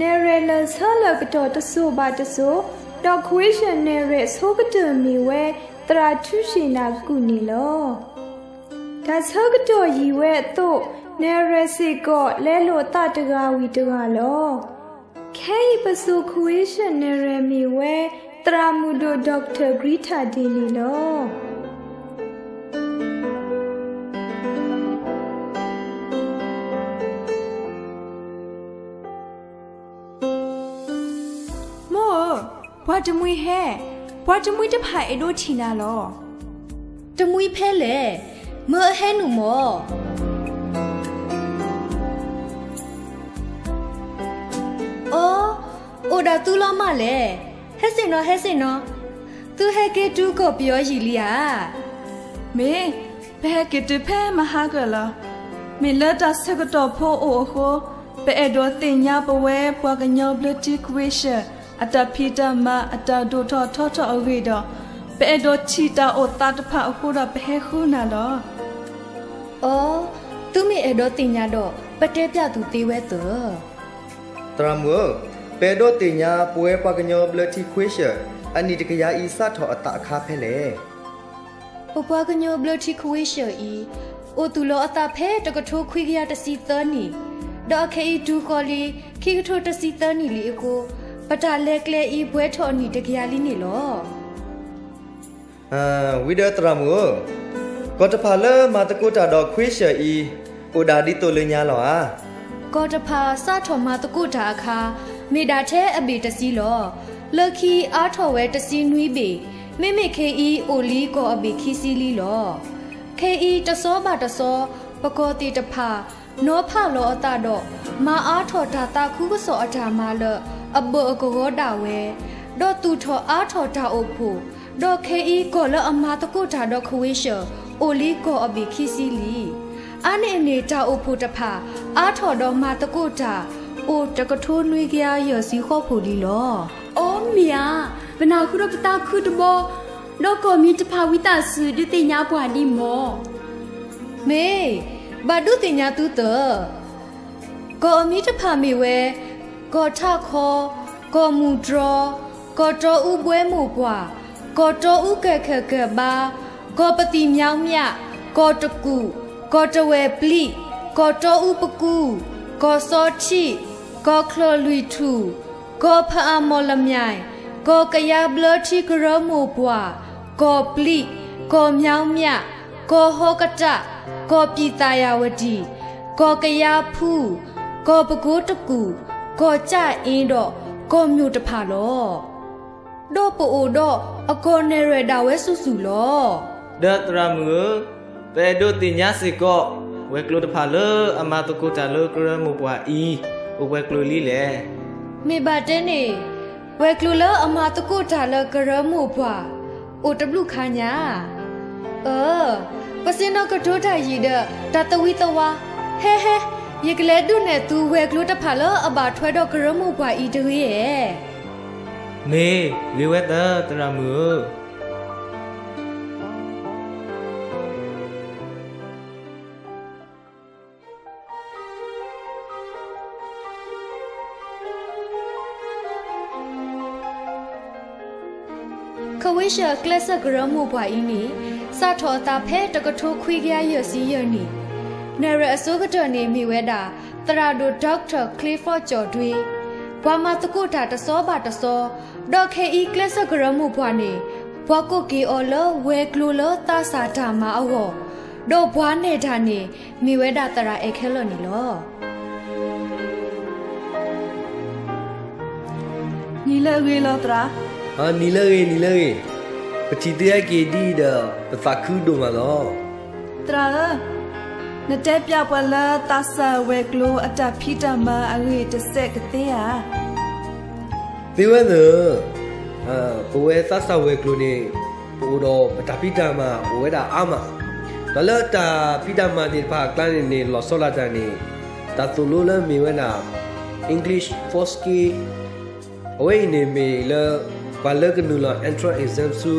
နဲၣ်ရွဲၣ်လၢာ်ဆၢလၢာ်ကတီၢ်တစိၤဘၣ်တစိၤ, ဒီး Convention နဲၣ်ရွဲၣ်ဆိကတၢၢ်မ့ၢ်ဝဲ သရၣ်ထူၣ်ရှ့ၣ်နၢ်ကုၣ်န့ၣ်လီၤ. တၢ်ဆၢကတီၢ်ယံာ်ဝဲအသိး, နဲၣ်ရွဲၣ်စ့ၢ်ကီးလဲလိာ်သးတဂၤဝံၤတဂၤလီၤ. ခဲအံၤပစိၤ Convention နဲၣ်ရွဲၣ်မ့ၢ်ဝဲ သရၣ်မုၣ်ဒိၣ် Doctor Greta Day န့ၣ်လီၤ. မိၢ်ဧၢ, ပှၤတမှံၤဟဲ, ပှၤတမှံၤတဖၣ်အဲၣ်ဒိးထံၣ်နၤလီၤ. တမှံၤဖဲလဲၣ်, မၢအဟဲနုာ်မၢ်. အိ, အိၣ်ဒီးသုလီၤမးလဲၣ်. ဟဲစ့ၣ်နီၤ ဟဲစ့ၣ်နီၤ, သုဟဲက့ၤတုၤကီၢ်ပယီၤယံာ်လံဧါ. မ့ၢ်, ပဟဲက့ၤတုၤဖဲမဟါကၢၣ်လီၤ. မ့ၢ်လၢတၢ်ဆၢကတီၢ်ဖိအိၣ်အဃိ, ပအဲၣ်ဒိးသ့ၣ်ညါပဝဲပှၤကညီဘျၢထံ Convention အတၢ်ဖံးတၢ်မၤအတၢ်ဒိၣ်ထီၣ်ထီထီၣ်အဂ့ၢ်ဒီး, ပအဲၣ်ဒိးထံၣ်တၢ်အိၣ်သးတဖၣ်အဃိဒီးပဟဲဃုနၤလီၤ. အိ, သုမ့ၢ်အဲၣ်ဒိးသ့ၣ်ညါဒီး, ပ ပတဲပျးသုသ့ဝဲသၢ. သရၣ်မုၣ်ဧၢ, ပအဲၣ်ဒိးသ့ၣ်ညါ ပဝဲပှၤကညီဘျၢထံ Quassia အနံၣ်တကယၤအံၤ စးထီၣ်အသးအခါဖဲလဲၣ်. ပပှၤကညီဘျၢထံ Quassia အံၤ အိၣ်သူၣ်လီၤအသးဖဲတကထိခွံကယၤတဆံသၢနံၣ်, ဒီးအခဲအံၤတုၤဃီၤလံ ခံကထိတဆံသၢနံၣ်လံအဃိ, ပတၢ်လဲၤကျဲအံၤပှဲၤထီၣ်အနံၣ်တကယၤလံန့ၣ်လီၤ. ဝံၤဒီးသရၣ်မုၣ်ဧၢ, ကီၢ်တဖၣ်လၢမၤသကိးတၢ်ဒီး Quassia အံၤ အိၣ်ဒၣ်ဒ်သိးလၢညါလီၤဧါ. ကီၢ်တဖၣ်စးထီၣ်မၤသကိးတၢ်အခါ မ့ၢ်ဒၣ်ထဲအဘ့ၣ်တဆံလီၤ. လၢခံအါထီၣ်ဝဲတဆံနွံဘ့ၣ်, မ့မ့ၢ်ခဲအံၤအိၣ်လံကီၢ်အဘ့ၣ်ခံဆံလံလီၤ. ခဲအံၤတစီဘၣ်တစီ ပကီၢ်သ့ၣ်တဖၣ် နီၤဖးလီၤအသးဒီး မၤအါထီၣ်တၢ်သးခုကစီၣ်အတၢ်မၤလၢ အဘၢၣ်အကဝီၤဒၣ်ဝဲ, ဒီးသူၣ်ထီၣ်အါထီၣ်တၢ်အိၣ်ဖှိၣ်, ဒီးခဲအံၤကီၢ်လၢအမၤသကိးတၢ်ဒီး Quassia အိၣ်လံကီၢ်အဘ့ၣ်ခံဆံလံ. အါန့ၢ်အန့ၣ် တၢ်အိၣ်ဖှိၣ်တဖၣ် အါထီၣ်ဒီးမၤသကိးတၢ် အိၣ်တကထိနွံကယၤယဲၢ်ဆံဃီဖှိၣ်လံလီၤ. အိ မ့ၢ်ဧါ, ပနၢ်ဟူဒီးပသးခုတဘီ, ဒီးကီၢ်မံၤတဖၣ်ဝံသးစူၤဒုးသ့ၣ်ညါပှၤဒံးမီၢ်. မ့ၢ်, ဘၣ်ဒုးသ့ၣ်ညါသုသၢ. ကီၢ်အမံၤတဖၣ်မ့ၢ်ဝဲ, ကီၢ်ထးခီ, ကီၢ်မူၣ်တြီ, ကီၢ်တီအူဘှဲမိၢ်ပှၢ်, ကီၢ်တီအူကၢၢ်ခၢၣ်ကၢၢ်ဘါ, ကီၢ်ပသံၣ်မၠီမၠး, ကီၢ်တကူၣ်, ကီၢ်တဝဲၢ်ပျံး, ကီၢ်တီအူပကူၢ်, ကီၢ်စီထံး, ကီၢ်ချၢၣ်လွံၢ်ထူၣ်, ကီၢ်ဖအၣ်မီၢ်လမၠဲၣ်, ကီၢ်ကယါဘျၢထံကရၢမိၢ်ပှၢ်, ကီၢ်ပျံး, ကီၢ်မၠီမၠး, ကီၢ်ဟီကတၣ်, ကီၢ်ပံၣ်သၣ်ယၣ်ဝတံၣ်, ကီၢ်ကယါဖူ, ကီၢ်ပကိတကူၣ်, ကီၢ်ကၠၣ်အ့ဒီး ကီၢ်မျိာ်တဖၣ်လီၤ. ဒီးပအိၣ်ဒီးအကီၢ်နဲၣ်ရွဲၣ်ဒၣ်ဝဲဆူၣ်ဆူၣ်လီၤ. ဒီးသရၣ်မုၣ်ဧၢ, ပအဲၣ်ဒိးသ့ၣ်ညါစ့ၢ်ကီး ဝဲၤကျိၤတဖၣ်လၢအမၤသကိးတၢ်လၢကရၢမိၢ်ပှၢ်အံၤ အိၣ်ပှဲၤကျိၤလံလဲၣ်. မ့ၢ်ဘၣ်တဲန့ၣ်, ဝဲၤကျိၤလၢအမၤသကိးတၢ်လၢကရၢမိၢ်ပှၢ် အိၣ်တဘျုးခါညါ. အၢ, ပဆ့ၣ်နီၤကတိၤတၢ်ယံာ်ဒီးတၢ်သဝံသဝါ, ဟဲဟဲ, ယကလဲၤဒုးနဲၣ်သုဝဲၤကျိၤတဖၣ်လၢအဘၣ်ထွဲဒီးကရၢမိၢ်ပှၢ်အံၤတဂ့ၤဧါ. မ့ၢ်ဂ့ၤဝဲသၢ သရၣ်မုၣ်ဧၢ. ခဝ့ၡၢၣ်ကျဲးစၢးကရၢမိၢ်ပှၢ်အံၤန့ၣ် စးထီၣ်အသးဖဲတကထိခွံကယၤယဲၢ်ဆံယဲၢ်နံၣ်, နဲၣ်ရွဲၣ်အဆိကတၢၢ်န့ၣ်မ့ၢ်ဝဲဒၣ် သရၣ်ဒိၣ် Doctor Clifford ကၠီၣ်ဒွ့, ပှၤမၤသကိးတၢ်တစီဘၣ်တစီ, ဒီးခဲအံၤကျဲးစၢးကရၢမိၢ်ပှၢ်န့ၣ် ပှၤကိးက့ၤအီၤလၢဝဲၤကျိၤလၢသးစၢ်တၢ်မၤအဂီၢ်, ဒီးပှၤနဲၣ်တၢ်န့ၣ် မ့ၢ်ဝဲဒၣ်သရၣ်အဲၣ်ခဲလၢာ်န့ၣ်လီၤ. နံၤလၢအဂ့ၤလီၤသရၣ်. နံၤလၢအဂ့ၤ, နံၤလၢအဂ့ၤ, ပထံၣ်သုဟဲက့ၤဒ်အံၤဒီး ပသးခုဒိၣ်မးလီၤ. သရၣ်ဧၢ, နတဲပျးပှၤလၢသးစၢ်ဝဲၤကျိၤအတၢ်ဖံးတၢ်မၤအဂ့ၢ်တစဲးကသ့ဧါ. သ့ဝဲသၢ, ပဝဲသးစၢ်ဝဲၤကျိၤန့ၣ် ပအိၣ်ဒီးပတၢ်ဖံးတၢ်မၤအိၣ်ဝဲဒၣ်အါမး, ဒီးလၢတၢ်ဖံးတၢ်မၤသ့ၣ်တဖၣ်အကျါန့ၣ်န့ၣ် လီၤဆီဒၣ်တၢ်န့ၣ် တၢ်သိၣ်လိလၢမ့ၢ်ဝဲဒၣ် English four skill, အဝဲအံၤန့ၣ်မ့ၢ်လၢ ပှၤလၢကနုာ်လီၤ entrance exam ဆူ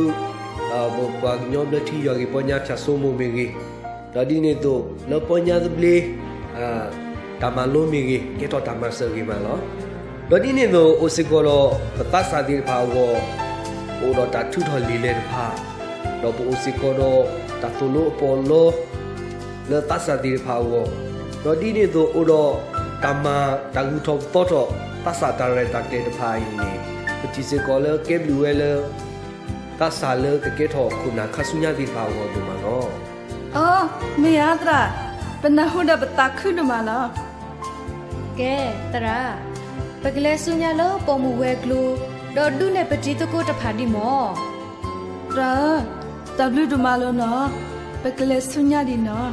ပပှၤကညီဘျၢထံယွၤဂ့ၢ်ပီညါ ဖြတ်ဆိုမှု မ့ၢ်ဂ့ၤ, ဒီးဒ်န့ၣ်အသိး လၢပီညါသဘျ့ တၢ်မၤလိမ့ၢ်ဂ့ၤ ကဲထီၣ်တၢ်မၤစၢၤဂ့ၤမးလီၤ. ဒီးဒ်န့ၣ်အသိး အိၣ်စ့ၢ်ကီးဒီး ပသးစၢ်သ့ၣ်တဖၣ်အဂီၢ် ပအိၣ်ဒီးတၢ်ထုးထီၣ်လံာ်လဲၢ်တဖၣ်, ဒီးပအိၣ်စ့ၢ်ကီးဒီး တၢ်သိၣ်လိအပီးအလီ လၢသးစၢ်သ့ၣ်တဖၣ်အဂီၢ်, ဒီးဒ်န့ၣ်အသိးအိၣ်ဒီး တၢ်မၤတၢ်ဂုၤထီၣ်ပသီထီၣ် သးစၢ်တၢ်ရဲၣ်တၢ်ကျဲၤတဖၣ်အံၤန့ၣ် ပထံၣ်စ့ၢ်ကီးလၢကဲဘျုးဝဲလၢ သးစၢ်လၢကကဲထီၣ်ခိၣ်နၢ်ခါဆူညါသ့ၣ်တဖၣ်အဂီၢ်ဒိၣ်မးလီၤ. အိ မ့ၢ်ဧါသရၣ်, ပနၢ်ဟူဒီးပသးခုဒိၣ်မးလီၤ. ကဲ, သရၣ်, ပကလဲၤဆူညါလၢပိာ်မုၣ်ဝဲၤကျိၤ, ဒီးဒုးနဲၣ်ပတံၤသကိးတဖၣ်ဒံးမီၢ်. သရၣ်ဧၢ, တၢ်ဘျုးဒိၣ်မးလီၤနီၤ, ပကလဲၤဆူညါဒံးနီၤ.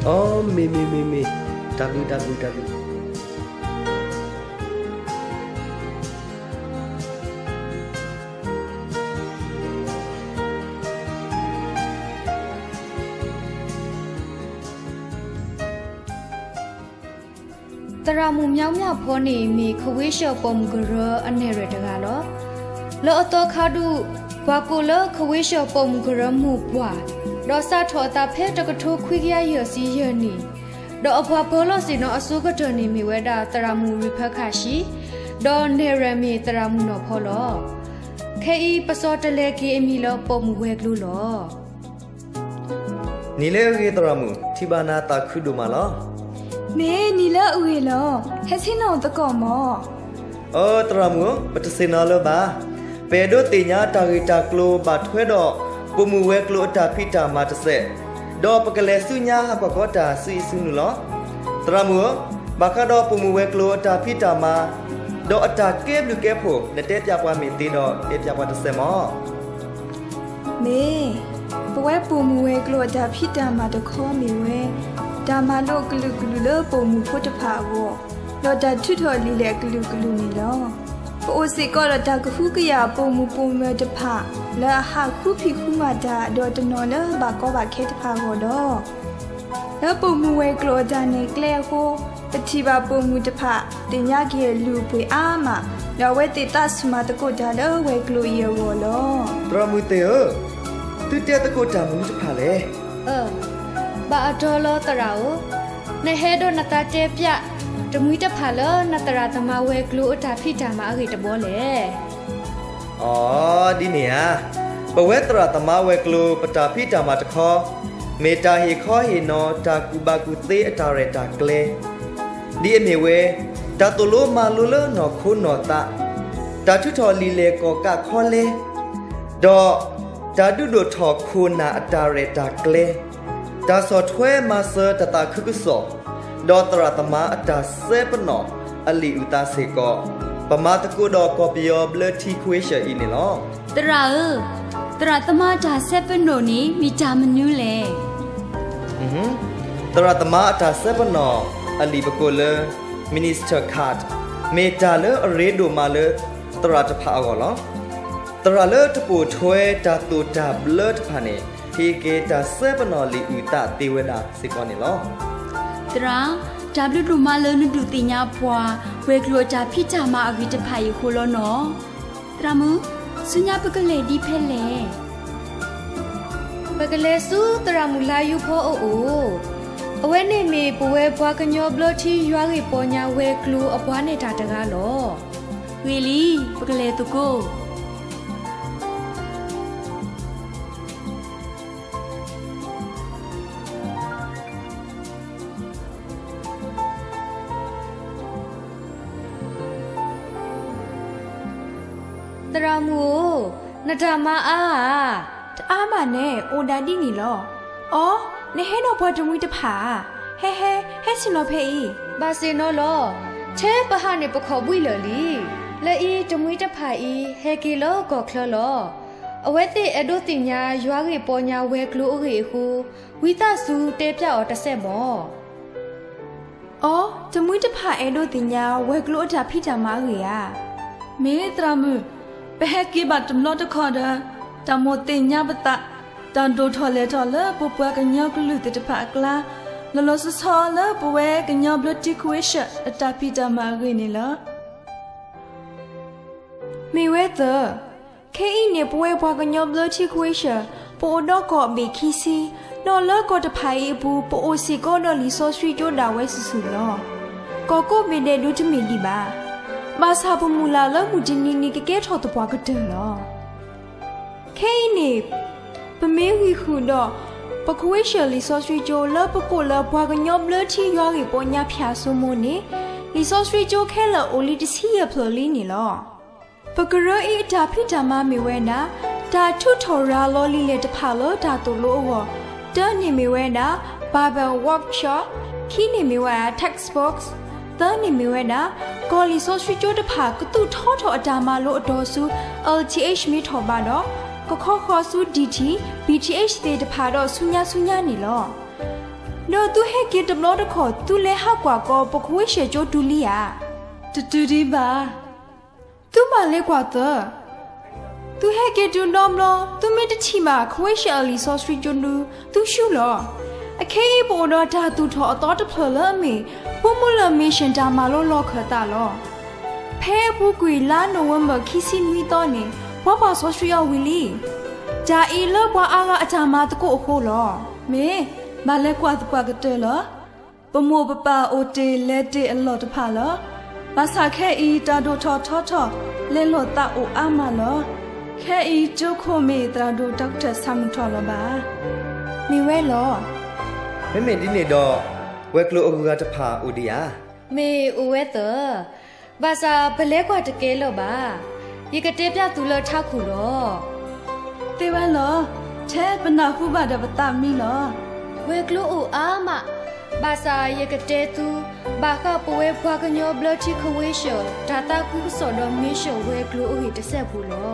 အိ မ့ၢ်မ့ၢ်မ့ၢ်မ့ၢ်, တၢ်ဘျုး တၢ်ဘျုး တၢ်ဘျုး. သရၣ်မုၣ်မၠီမၠးဖီန့ၣ် မ့ၢ်ခဝ့ၡၢၣ်ပိာ်မုၣ်ကရၢအနဲၣ်ရွဲၣ်တဂၤလီၤ. လၢအသီခါဒုး ပှၤကိးလၢခဝ့ၡၢၣ်ပိာ်မုၣ်ကရၢမိၢ်ပှၢ်, ဒီးစးထီၣ်အသးဖဲတကထိခွံကယၤယဲၢ်ဆံယဲၢ်နံၣ်, ဒီးအပှၤပၢၤလီၢ်ဆ့ၣ်နီၤအဆိကတၢၢ်န့ၣ်မ့ၢ်ဝဲဒၣ် သရၣ်မုၣ်ရံဖၢခၣ်ဆံ, ဒီးနဲၣ်ရွဲၣ်မ့ၢ်သရၣ်မုၣ်နီၢ်ဖီလီၤ. ခဲအံၤပစီတလဲက့ၤအမံၤလၢပိာ်မုၣ်ဝဲၤကျိၤလီၤ. နံၤလၢအဂ့ၤသရၣ်မုၣ်, ထံၣ်ဘၣ်နၤသးခုဒိၣ်မးလီၤ. မ့ၢ်နံၤလၢအဂ့ၤလီၤ, ဟဲဆ့ၣ်နီၤသကိးမၢ်. အိ သရၣ်မုၣ်ဧၢ, ပတဆ့ၣ်နီၤလၢၤဘၣ်. ပအဲၣ်ဒိးသ့ၣ်ညါတၢ်ဂ့ၢ်တၢ်ကျိၤဘၣ်ထွဲဒီး ပိာ်မုၣ်ဝဲၤကျိၤအတၢ်ဖံးတၢ်မၤတစဲး, ဒီးပကလဲၤဆူညါဟးကွၢ်ကီတၢ်ဆူအံၤဆူနုာ်လီၤ. သရၣ်မုၣ်ဧၢ, ဘၣ်ဃးဒီးပိာ်မုၣ်ဝဲၤကျိၤအတၢ်ဖံးတၢ်မၤ ဒီးအတၢ်ကဲဘျုးကဲဖှိၣ် နတဲပၠးပှၤမ့ၢ်သ့ဒီး တဲပၠးပှၤတစဲးမၢ်. မ့ၢ်, ပဝဲပိာ်မုၣ်ဝဲၤကျိၤအတၢ်ဖံးတၢ်မၤတခီမ့ၢ်ဝဲ တၢ်မၤလိာ်အကလုာ်ကလုာ်လၢပိာ်မုၣ်ဖိတဖၣ်အဂီၢ်, ဒီးတၢ်ထုးထီၣ်လံာ်လဲၢ်အကလုာ်ကလုာ်န့ၣ်လီၤ. ပအိၣ်စ့ၢ်ကီးဒီးတၢ်ကဟုကယာ်ပိာ်မုၣ်ပိာ်မၢၤတဖၣ် လၢအဟးဃုဖံးဃုမၤတၢ် ဒီးတနီၤလၢဘၣ်ကီဘၣ်ခဲတဖၣ်အဂီၢ်ဒီး လၢပိာ်မုၣ်ဝဲၤကျိၤအတၢ်နဲၣ်ကျဲအဃိ, ပထံၣ်ဘၣ်ပိာ်မုၣ်တဖၣ် သ့ၣ်ညါက့ၤအလုၢ်အပှ့ၤအါမး, ဒီးအဝဲသ့ၣ်သးဆူၣ်မၤသကိးတၢ်လၢဝဲၤကျိၤအံၤအဂီၢ်လီၤ. သရၣ်မုၣ်သ့ၣ်ဧၢ, သုတဲသကိးတၢ်မနုၤတဖၣ်လဲၣ်. အၢ, ဘၣ်အတီလီၤသရၣ်ဧၢ, နဟဲဒီးနသးတဲပၠး တမှံၤတဖၣ်လၢနသရၣ်သမါဝဲၤကျိၤအတၢ်ဖံးတၢ်မၤအဂ့ၢ်တဘီလဲၣ်. အိ ဒ်န့ၣ်ဧါ, ပဝဲသရၣ်သမါဝဲၤကျိၤ ပတၢ်ဖံးတၢ်မၤတခီ, မ့ၢ်တၢ်ဟ့ၣ်ခီဟ့ၣ်နီၤ တၢ်ကူၣ်ဘၣ်ကူၣ်သ့အတၢ်ရဲၣ်တၢ်ကျဲၤ, ဒ်အမ့ၢ်ဝဲ တၢ်သိၣ်လိမၤလိလၢနီၢ်ခိနီၢ်သး, တၢ်ထုးထီၣ်လံာ်လဲၢ်ကီၢ်ကးခီလဲ, ဒီးတၢ်ဒုးဒိၣ်ထီၣ်ခိၣ်နၢ်အတၢ်ရဲၣ်တၢ်ကျဲၤ, တၢ်ဆီၣ်ထွဲမၤစၢၤတၢ်သးခုကစီၣ်, ဒီးသရၣ်သမါအတၢ်စဲပနီၣ်အလံာ်အုၣ်သးစ့ၢ်ကီး, ပမၤသကိးဒီးကီၢ်ပယီၤဘျၢထံခွ့ရှၢၣ်အံၤန့ၣ်လီၤ. သရၣ်ဧၢ, သရၣ်သမါအတၢ်စဲပနီၣ်န့ၣ် မ့ၢ်တၢ်မနုၤလဲၣ်. သရၣ်သမါအတၢ်စဲပနီၣ်အလံာ်ပကိးလၢ Minister Card မ့ၢ်တၢ်လၢအရ့ဒိၣ်မးလၢသရၣ်တဖၣ်အဂီၢ်လီၤ. သရၣ်လၢတပိာ်ထွဲတၢ်သိၣ်တၢ်ဘျၢတဖၣ်န့ၣ် ဟ့ၣ်က့ၤတၢ်စဲပနီၣ်လံာ်အုၣ်သးသ့ဝဲဒၣ်စ့ၢ်ကီးန့ၣ်လီၤ. သရၣ်, တၢ်ဘျုးဒိၣ်မးလၢနဒုးသ့ၣ်ညါပှၤ ဝဲၤကျိၤအတၢ်ဖံးတၢ်မၤအဂ့ၢ်တဖၣ်အံၤအဃိလီၤနီၤ. သရၣ်မုၣ်, ဆူညါပကလဲၤဒ်ဖဲလဲၣ်. ပကလဲၤဆူသရၣ်မုၣ်လါယူဖီအအိၣ်, အဝဲန့ၣ်မ့ၢ်ပဝဲပှၤကညီဘျၢထံယွၤဂ့ၢ်ပီညါဝဲၤကျိၤအပှၤနဲၣ်တၢ်တဂၤလီၤ. ဂ့ၤလံ, ပကလဲၤသကိး. သရၣ်မုၣ်ဧၢ, နတၢ်မၤအါဧါ. တအါမးနဲၣ်, အိၣ်ဒၣ်ဒ်န့ၣ်လီၤ. အိ, နဟဲဒီးပှၤတမှံၤတဖၣ်ဧါ. ဟဲဟဲ, ဟဲဆ့ၣ်နီၤဖဲအံၤ. ဘၣ်ဆ့ၣ်နီၤလီၤ. ထဲပဟးန့ၣ်ပခီၣ်ဘှံးလၢာ်လံ. လၢအံၤတမှံၤတဖၣ်အံၤ ဟဲက့ၤလၢကီၢ်ချၢလီၤ. အဝဲသ့ၣ်အဲၣ်ဒိးသ့ၣ်ညါယွၤဂ့ၢ်ပီညါဝဲၤကျိၤအဂ့ၢ်အဃိ, ဝံသးစူၤတဲပၠးအီၤတစဲးမၢ်. အိ, တမှံၤတဖၣ်အဲၣ်ဒိးသ့ၣ်ညါဝဲၤကျိၤအတၢ်ဖံးတၢ်မၤအဂ့ၢ်ဧါ. မ့ၢ်သရၣ်မုၣ်, ပဟဲက့ၤဘၣ်တဘျီတခီၣ်ဒီး တၢ်မိၣ်သ့ၣ်ညါပသး, တၢ်ဒိၣ်ထီၣ်လဲၢ်ထီၣ်လၢပပှၤကညီကလုာ်သ့ၣ်တဖၣ်အကျါ, လီၤလီၤဆီဆီလၢပဝဲကညီဘျၢထံခွ့ရှၢၣ်အတၢ်ဖံးတၢ်မၤအဂ့ၢ်န့ၣ်လီၤ. မ့ၢ်ဝဲသၢ, ခဲအံၤန့ၣ် ပဝဲပှၤကညီဘျၢထံခွ့ရှၢၣ် ပအိၣ်ဒီးကီၢ်ဘ့ၣ်ခံဆံ, ဒီးလၢကီၢ်တဖၣ်အံၤအပူၤ ပအိၣ်စ့ၢ်ကီးဒီးလံာ်စီဆှံကၠိဒၣ်ဝဲစုာ်စုာ်လီၤ. ကီၢ်ကိးဘ့ၣ်ဒဲးဒိးတမ့ၢ်ဒံးဘၣ်. ဘၣ်ဆၣ်ပမုၢ်လၢ်လၢမုၢ်တနံၤနံၤကကဲထီၣ်သပှၢ်ကတၢၢ်လီၤ. ခဲအံၤန့ၣ် ပမ့ၢ်ဂံၢ်ဃုာ်ဒီး ပခွ့ရှၢၣ်လံာ်စီဆှံကၠိ လၢပကိးလၢပှၤကညီဘျၢထံယွၤဂ့ၢ်ပီညါဖၠၣ်စိမိၤန့ၣ်, လံာ်စီဆှံကၠိခဲလၢာ်အိၣ်လံတဆံယဲၢ်ဖျၢၣ်လံန့ၣ်လီၤ. ပကရၢအံၤအတၢ်ဖံးတၢ်မၤမ့ၢ်ဝဲဒၣ်, တၢ်ထုးထီၣ်ရၤလီၤလံာ်လဲၢ်တဖၣ်လၢတၢ်သိၣ်လိအဂီၢ်, တၢန့ၣ်မ့ၢ်ဝဲဒၣ် Bible Workshop, ခံန့ၣ်မ့ၢ်ဝဲဒၣ် Textbooks, သၢန့ၣ်မ့ၢ်ဝဲဒၣ် ကီၢ်လံာ်စီဆှံကၠိတဖၣ်ကသူၣ်ထီထီၣ်အတၢ်မၤလိအတီၤဆူ L T H မ့ၢ်ထီၣ်ဘးဒီး ကခီဃီၤဆူ D T, B T H သ့ၣ်တဖၣ်ဒီးဆူညါဆူညါန့ၣ်လီၤ. ဒီးသုဟဲက့ၤတဘျီတခီၣ် သုလဲၤဟးကွၢ်ကီးပခွ့ရှၢၣ်ကၠိတုၤလံဧါ. တတုၤဒံးဘၣ်. သုဘၣ်လဲၤကွၢ်သၢ. သုဟဲက့ၤတုၤဒီဘျီ သုမ့ၢ်တထံၣ်ဘၣ်ခွ့ရှၢၣ်အလံာ်စီဆှံကၠိဒု သုရှုံးလီၤ. အခဲအံၤပအိၣ်ဒီးတၢ်သူၣ်ထီၣ်အသီတဖျၢၣ်လၢအမ့ၢ် ဖိမုၣ်လၢၢ် Mission တၢ်မၤလိလီၢ်ခၢၣ်သးလီၤ. ဖဲအပူၤကွံာ်လါနိၣ်ဝ့ဘၢၣ်ခံဆံနွံသီန့ၣ် ပှၤပာ်စီဆှံအီၤဝံၤလံ. တၢ်အံၤလၢပှၤအါဂၤအတၢ်မၤသကိးအဃိလီၤ. မ့ၢ်, ဘၣ်လဲၤကွၢ်သပှၢ်ကတၢၢ်လီၤ. ပမိၢ်ပပၢ်အိၣ်တ့ၢ်လဲၤတ့ၢ်အလီၢ်တဖၣ်လီၤ. ဘၣ်ဆၣ်ခဲအံၤ တၢ်ဒိၣ်ထီၣ်ထီထီၣ် လဲၤလိာ်သးအိၣ်အါမးလီၤ. ခဲအံၤ ကၠိခိၣ်မ့ၢ်သရၣ်ဒိၣ် Doctor ဆၣ်မုၢ်ထီၣ်လီၤဘၣ်. မ့ၢ်ဝဲလီၤ. မ့မ့ၢ်ဒ်န့ၣ်ဒီး ဝဲၤကျိၤအဂုၤအဂၤတဖၣ်အိၣ်ဒံးဧါ. မ့ၢ်အိၣ်ဝဲသၢ, ဘၣ်ဆၣ်ပလဲၤကွၢ်တကဲလၢၤဘၣ်. ယကတဲပျၢ်သုလၢထးခိၣ်လီၤ. သ့ဝဲလီၤ. ထဲပနၢ်ဟူဘၣ်ဒီးပသးမံလီၤ. ဝဲၤကျိၤအိၣ်အါမး, ဘၣ်ဆၣ်ယကတဲသု ဘၣ်ဃးပဝဲပှၤကညီဘျၢထံခဝ့ၡၢၣ် တၢ်သးခုကစီၣ်ဒီး mission ဝဲၤကျိၤအဂ့ၢ်တစဲးဖိလီၤ.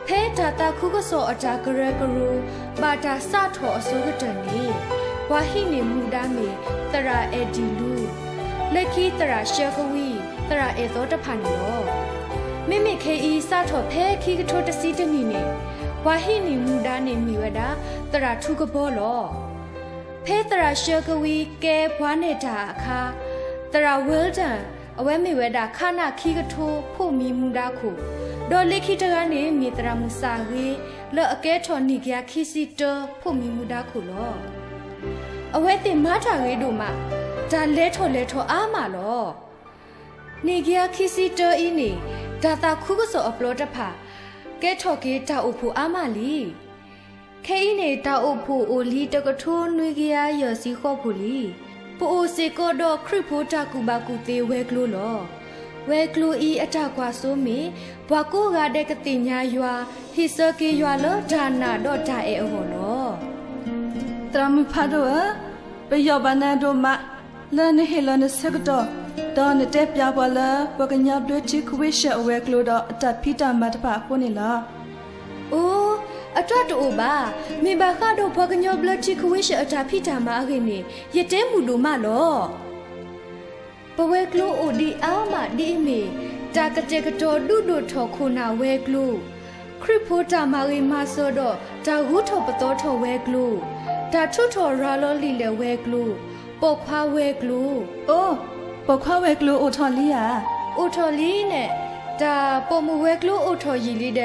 ဖဲတၢ်သးခုကစီၣ်အတၢ်ကရၢကရိ ဘၣ်တၢ်စးထီၣ်အဆိကတၢၢ်န့ၣ်, ပှၤဟံးန့ၢ်မူဒါမ့ၢ် သရၣ်အဲၣ်ဒံၣ်လူ, လၢခံသရၣ်ဆှၢကဝံ, သရၣ်အဲၣ်သီတဖၣ်န့ၣ်လီၤ. မ့မ့ၢ်ခဲအံၤ စးထီၣ်ဖဲခံကထိတဆံတနံၣ်န့ၣ်, ပှၤဟံးန့ၢ်မူဒါန့ၣ်မ့ၢ်ဝဲဒၣ် သရၣ်ထူကဘီလီၤ. ဖဲသရၣ်ဆှၢကဝံကဲပှၤနဲၣ်တၢ်အခါ, သရၣ် Wilton အဝဲမ့ၢ်ဝဲဒၣ် ခးနၣ်ခံကထိ ဖိၣ်မံမူဒါခိၣ်, ဒီးလၢခံတဂၤန့ၣ် မ့ၢ်သရၣ်မုၣ်စၣ်ဂ့ၤ လၢအကဲထီၣ်နံၣ်ကယၤခံဆံတၢ ဖိၣ်မံမူဒါခိၣ်လီၤ. အဝဲသ့ၣ်မၤတၢ်ဂ့ၤဒိၣ်မး, တၢ်လဲၤထီၣ်လဲၤထီအါမးလီၤ. နံၣ်ကယၤခံဆံတၢအံၤန့ၣ်, တၢ်သးခုကစီၣ်အပျီတဖၣ် ကဲထီၣ်က့ၤတၢ်အိၣ်ဖှိၣ်အါမးလံ. ခဲအံၤန့ၣ် တၢ်အိၣ်ဖှိၣ်အိၣ်လံတကထိနွံကယၤယဲၢ်ဆံဃိးဖိလံ. ပအိၣ်စ့ၢ်ကီးဒီးခရံာ်ဖိတၢ်ကူၣ်ဘၣ်ကူၣ်သ့ဝဲၤကျိၤလီၤ. ဝဲၤကျိၤအံၤအတၢ်ကွၢ်စိမ့ၢ် ပှၤကိးဂၤဒဲးကသ့ၣ်ညါယွၤ, ဟ့ၣ်ဆၢက့ၤယွၤလၢတၢ်နာ်ဒီးတၢ်အဲၣ်အဂီၢ်လီၤ. သရၣ်မုၣ်ဖးဒိၣ်ဧၢ, ပယီၣ်ဘၣ်နၤဒိၣ်မး လၢနဟ့ၣ်လီၤနဆၢကတီၢ် ဒီးနတဲပျၢ်ပှၤလၢ ပှၤကညီဘျၢထံခဝ့ၡၢၣ်အဝဲၤကျိၤဒီးအတၢ်ဖံးတၢ်မၤတဖၣ်အဃိန့ၣ်လီၤ. အိ, အတၢ်တအိၣ်ဘၣ်, မ့ၢ်ဘၣ်ဃးဒီးပှၤကညီဘျၢထံခဝ့ၡၢၣ်အတၢ်ဖံးတၢ်မၤအဂ့ၢ်န့ၣ် ယတဲမုာ်ဒိၣ်မးလီၤ. ပဝဲၤကျိၤအိၣ်ဒံးအါမးဒ်အမ့ၢ် တၢ်ကတဲာ်ကတီၤဒုးဒိၣ်ထီၣ်ခိၣ်နၢ်ဝဲၤကျိၤ, ခရံာ်ဖိတၢ်မၤဂ့ၤမၤစၢၤဒီးတၢ်ဂုၤထီၣ်ပသီထီၣ်ဝဲၤကျိၤ, တၢ်ထုးထီၣ်ရၤလီၤလံာ်လဲၢ်ဝဲၤကျိၤ, ပိာ်ခွါဝဲၤကျိၤ, အိ, ပိာ်ခွါဝဲၤကျိၤအိၣ်ထီၣ်လံဧါ. အိၣ်ထီၣ်လံန့ၣ်, တၢ်ပိာ်မုၣ်ဝဲၤကျိၤအိၣ်ထီၣ်ယံာ်လံဒီး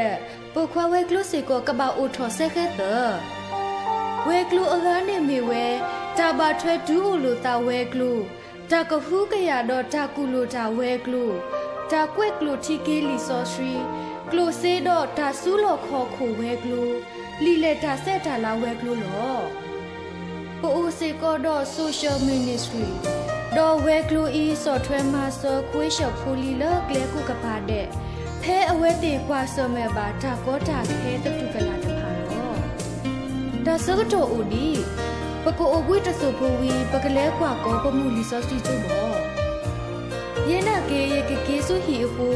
ပိာ်ခွါဝဲၤကျိၤစ့ၢ်ကီးကဘၣ်အိၣ်ထီၣ်စဲဃဲသၢ. ဝဲၤကျိၤအဂၤန့ၣ်မ့ၢ်ဝဲ တၢ်ဘၣ်ထွဲတူၢ်အိၣ်လိာ်သးဝဲၤကျိၤ, တၢ်ကဟုကယာ်ဒီးတၢ်ကူၣ်လိာ်တၢ်ဝဲၤကျိၤ, တၢ်ကွဲးကျိာ်ထံက့ၤလံာ်စီဆှံ, ကျိၣ်စ့ဒီးတၢ်စုလီၢ်ခီၣ်ခိၣ်ဝဲၤကျိၤ, လံာ်လဲၢ်တၢ်ဆဲးတၢ်လၤဝဲၤကျိၤလီၤ. ပအိၣ်စ့ၢ်ကီးဒီး social ministry, ဒီးဝဲၤကျိၤအံၤဆီၣ်ထွဲမၤစၢၤခဝ့ၡၢၣ်ဖိလံၤလၢကျဲခိၣ်ကပၤဒဲး, ဖဲအဝဲသ့ၣ်ကွၢ်ဆၢၣ်မဲာ်ဘၣ်တၢ်ကီတၢ်ခဲသတူၢ်ကလာ်တဖၣ်လီၤ. တၢ်ဆၢကတီၢ်အိၣ်ဒံး, ပကအိၣ်ဘှံးတစိၢ်ဖိဝံၤ ပကလဲၤကွၢ်ကီၤပမုၢ်လံာ်စီဆှံကၠိဘၣ်. ယဲနာ်က့ ယကက့ၤဆူဟံၣ်အဃိ,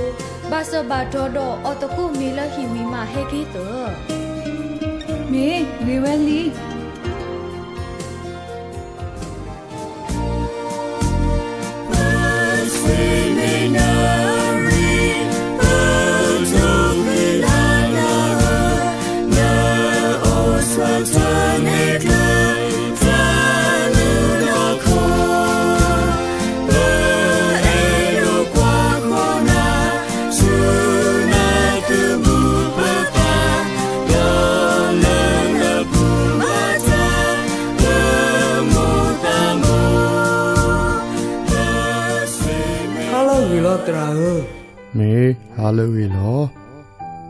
ဘၣ်စၢၤဘၣ်တီၤဒီးအီၣ်သကိးမ့ၤလၢဟံၣ်ဝံၤမးဟဲက့ၤသၢ. မ့ၢ်ဂ့ၤဝဲလံ. ဟါလၢအဂ့ၤလီၤသရၣ်ဧၢ. မ့ၢ်ဟါလၢအဂ့ၤလီၤ.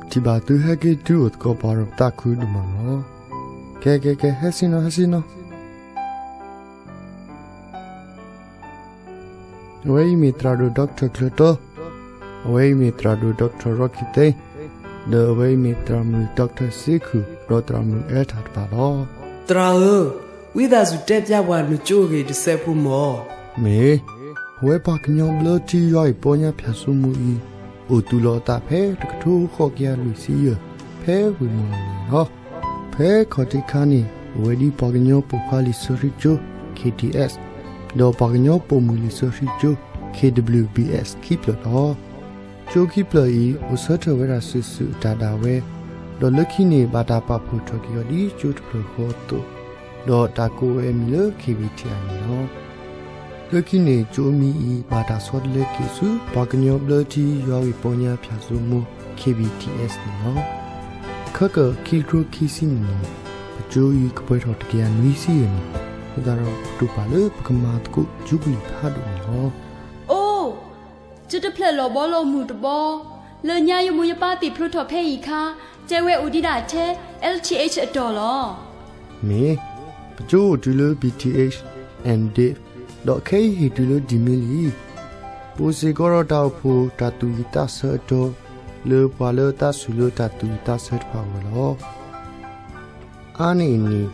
ပထံၣ်ဘၣ်သုဟဲက့ၤတုၤအိၣ်သကိးပှၤဒီးပသးခုဒိၣ်မးလီၤ. ကဲ ကဲ ကဲ ဟဲဆ့ၣ်နီၤ ဟဲဆ့ၣ်နီၤ. အဝဲအံၤမ့ၢ်သရၣ်ဒိၣ် Doctor ချၢတီ, အဝဲအံၤမ့ၢ်သရၣ်ဒိၣ် Doctor ရီခံသ့, ဒီးအဝဲအံၤမ့ၢ်သရၣ်မုၣ် Doctor စ့ခုၣ် ဒီးသရၣ်မုၣ်အဲထၢ်တဖၣ်လီၤ. သရၣ်ဧၢ, ဝံသးစူၤတဲပျၢ်ပှၤနကၠိအဂ့ၢ်တစဲးဖိမၢ်. မ့ၢ်, အဝဲပှၤကညီဘျၢထံယွၤအံၤပီညါဖၠၣ်စိမိၤအံၤ အိၣ်သူၣ်လီၤအသးဖဲတကထိဃိးကယၤလွံၢ်ဆံယဲၢ် ဖဲဝ့ၢ်မီၣ်လီၤန့ၣ်လီၤ. ဖဲခီၣ်ထံးခါန့ၣ် အဝဲဒ်ပှၤကညီပိာ်ခွါလံာ်စီဆှံကၠိ K D S, ဒီးပှၤကညီပိာ်မုၣ်လံာ်စီဆှံကၠိ K W B S ခံဖျၢၣ်လီၤ. ကၠိခံဖျၢၣ်အံၤ အိၣ်ဆၢထၢၣ်ဝဲဒၣ်စုာ်စုာ်အတၢ်ဒၣ်ဝဲ, ဒီးလၢခံန့ၣ် ဘၣ်တၢ်ပာ်ဖှိၣ်ထီၣ်က့ၤအီၤဒ်ကၠိတဖျၢၣ်ဃီအသိး, ဒီးတၢ်ကိးဝဲအမံၤလၢ K B T I န့ၣ်လီၤ. လၢခံန့ၣ် ကၠိအမံၤအံၤ ဘၣ်တၢ်ဆီတလဲက့ၤဆူ ပှၤကညီဘျၢထံယွၤအံၤပီညါဖၠၣ်စိမိၤ K B T S န့ၣ်လီၤ. ခဲကၢာ်ခံကထိခံဆံန့ၣ် ပကၠိအံၤကပှဲၤထီၣ်တကယၤနွံဆံယဲၢ်နံၣ်. အဃိသတးဒီး ပတိာ်ပာ်လၢပကမၤသကိးယူဘလံၤဖးဒိၣ်န့ၣ်လီၤ. အိၣ်, ကၠိတဖျၢၣ်လီၤဘီလီၤမုၢ်တဘီ, လၢညါယမိၢ်ယပၢ်သ့ၣ်ဖျိထီၣ်ဖဲအံၤအခါ, တဲဝဲအိၣ်ဒံးဒၣ်ထဲ L T H အတီၢ်လီၤ. မ့ၢ်, ပကၠိအိၣ်တုၤလၢ B T H and Div, ဒီးခဲအံၤဟ့ၣ်တုၤလၢ ဒံၣ်မ့လံ. ပအိၣ်စ့ၢ်ကီးဒီးတၢ်အိၣ်ဖှိၣ်တၢ်သူၣ်ဝံၣ်သးဆၢအတီၢ် လၢပှၤလၢအသးဆူၣ်လၢတၢ်သူၣ်ဝံၣ်သးဆၢတဖၣ်အဂီၢ်လီၤ. အါန့ၢ်အန့ၣ်,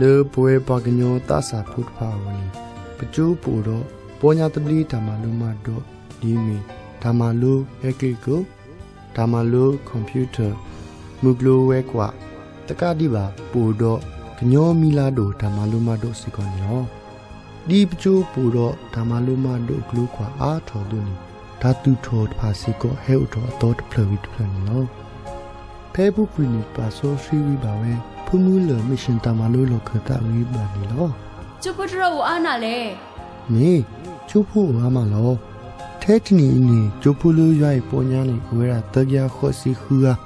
လၢပဝဲပှၤကညီသးစၢ်ဖိတဖၣ်အဂီၢ်န့ၣ်, ပကၠိပအိၣ်ဒီး ပီညါသဘျ့တၢ်မၤလိမၤဒိး ဒ်အမ့ၢ် တၢ်မၤလိ electrical, တၢ်မၤလိ computer, မုၢ်ကျိၤဝဲၤကွာ်, တကးဒံးဘၣ် ပအိၣ်ဒီး ကညီမံၤလၤဒိၣ်တၢ်မၤလိမၤဒိးစ့ၢ်ကီးန့ၣ်လီၤ. ဒ်ပကၠိပအိၣ်ဒီးတၢ်မၤလိမၤဒိးအကျိၤအကွာ်အါထီၣ်အသိးန့ၣ်, တၢ်သူၣ်ထီၣ်တဖၣ်စ့ၢ်ကီးဟဲအိၣ်ထီၣ်အသီတဖျၢၣ်ဝံၤတဖျၢၣ်န့ၣ်လီၤ. ဖဲအပူၤကွံာ်န့ၣ် ပာ်စီဆှံဝံၤဘၣ်ဝဲ ဖုမူလၢၢ် mission တၢ်မၤလိလီၢ်ခၢၣ်သးဝံၤဘၣ်န့ၣ်လီၤ. ကၠိဖိတရၢအိၣ်အါနၤလဲၣ်. မ့ၢ်, ကၠိဖိအိၣ်အါမးလီၤ. ထဲတနံၣ်အံၤန့ၣ် ကၠိဖိလၢယွၤအံၤပီညါန့ၣ် အိၣ်ဝဲဒၣ်သၢကယၤဃိးဆံဃုဂၤ,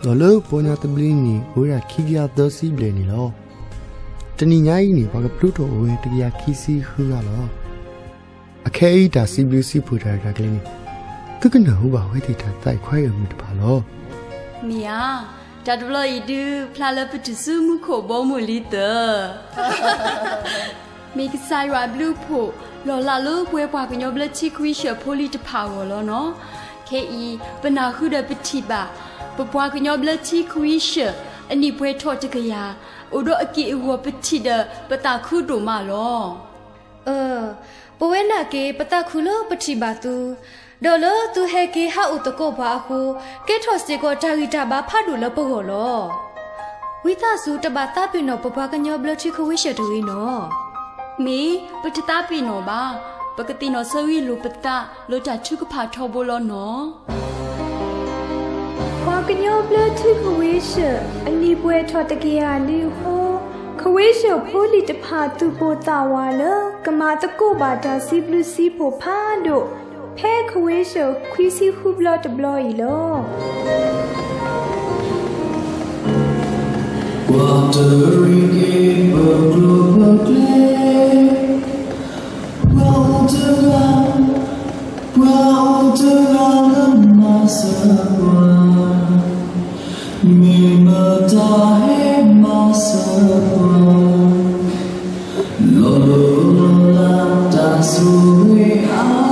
ဒီးလၢပီညါသဘျ့န့ၣ် အိၣ်ဝဲဒၣ်ခံကယၤသၢဆံဘျဲၣ်န့ၣ်လီၤ. တနံၣ်ညါအံၤန့ၣ် ပှၤကဖျိထီၣ်အိၣ်ဝဲတကယၤခံဆံဃုဂၤလီၤ. အခဲအံၤတၢ်စံးဘျုးစံးဖှိၣ်တၢ်ရဲၣ်တၢ်ကျဲၤန့ၣ်, သုကနၢ်ဟူဘၣ်ဝဲသ့ၣ်တၢ်သးအံၤခွါအံၤအမုၢ်တဖၣ်လီၤ. မ့ၢ်ဧါ, တၢ်တဘျီအံၤဒုး ဖျါလၢပတုၤဆူမူခိၣ်ဘီမုၢ်လံသၢ. မ့ၢ်ကစၢ်ယွၤအဘျုးအဖှိၣ် လီၤလးလၢပဝဲပှၤကညီဘျၢထံခဝ့ၡၢၣ်ဖိလံၤတဖၣ်အဂီၢ်လီၤနီၤ. ခဲအံၤ ပနၢ်ဟူဒီးပထံၣ်ဘၣ် ပပှၤကညီဘျၢထံခဝ့ၡၢၣ် အနံၣ်ပှဲၤထီၣ်တကယၤ, အိၣ်ဒီးအက့ၢ်အဂီၤပထံၣ်ဒီးပသးခုဒိၣ်မးလီၤ. အၢ, ပဝဲနာ်က့ၤ ပသးခုလၢပထံၣ်ဘၣ်သု, ဒီးလၢသုဟဲက့ၤဟးအိၣ်သကိးပှၤအဃိ, ကဲထီၣ်စ့ၢ်ကီးတၢ်ဂံၢ်တၢ်ဘါဖးဒိၣ်လၢပဂီၢ်လီၤ. ဝံသးစူၤတဘၣ်သးပ့ၤနီၣ်ပပှၤကညီဘျၢထံခဝ့ၡၢၣ်တဂ့ၤနီၤ. မ့ၢ်, ပတသးပ့ၤနီၣ်ဘၣ်, ပကသ့ၣ်နီၣ်ဆၢဂ့ၤလိာ်ပသးလၢတၢ်ထုကဖၣ်ထီဘိလီၤနီၤ. ပှၤကညီဘျၢထံခဝ့ၡၢၣ် အနံၣ်ပှဲၤထီၣ်တကယၤနံၣ်အဃိ, ခဝ့ၡၢၣ်ဖိလံၤတဖၣ်သူၣ်ပိၢ်သးဝးလၢ ကမၤသကိးဘၣ်တၢ်စံးဘျုးစံးဖှိၣ်ဖးဒိၣ် ဖဲခဝ့ၡၢၣ်ခွံဆံဃုဘျီတဘျီအံၤလီၤ. ကွၢ်တရံးက့ၤပကျိၤပကျဲ, ပှၤအိၣ်တဂၤ, ပှၤအိၣ်တဂၤလၢမၤစၢၤပှၤ, မ့ၢ်မတၤဟဲမၤစၢၤပှၤ, လီၤလိၢ်လီၤလးတၢ်ဆိၣ်ဂ့ၤအါ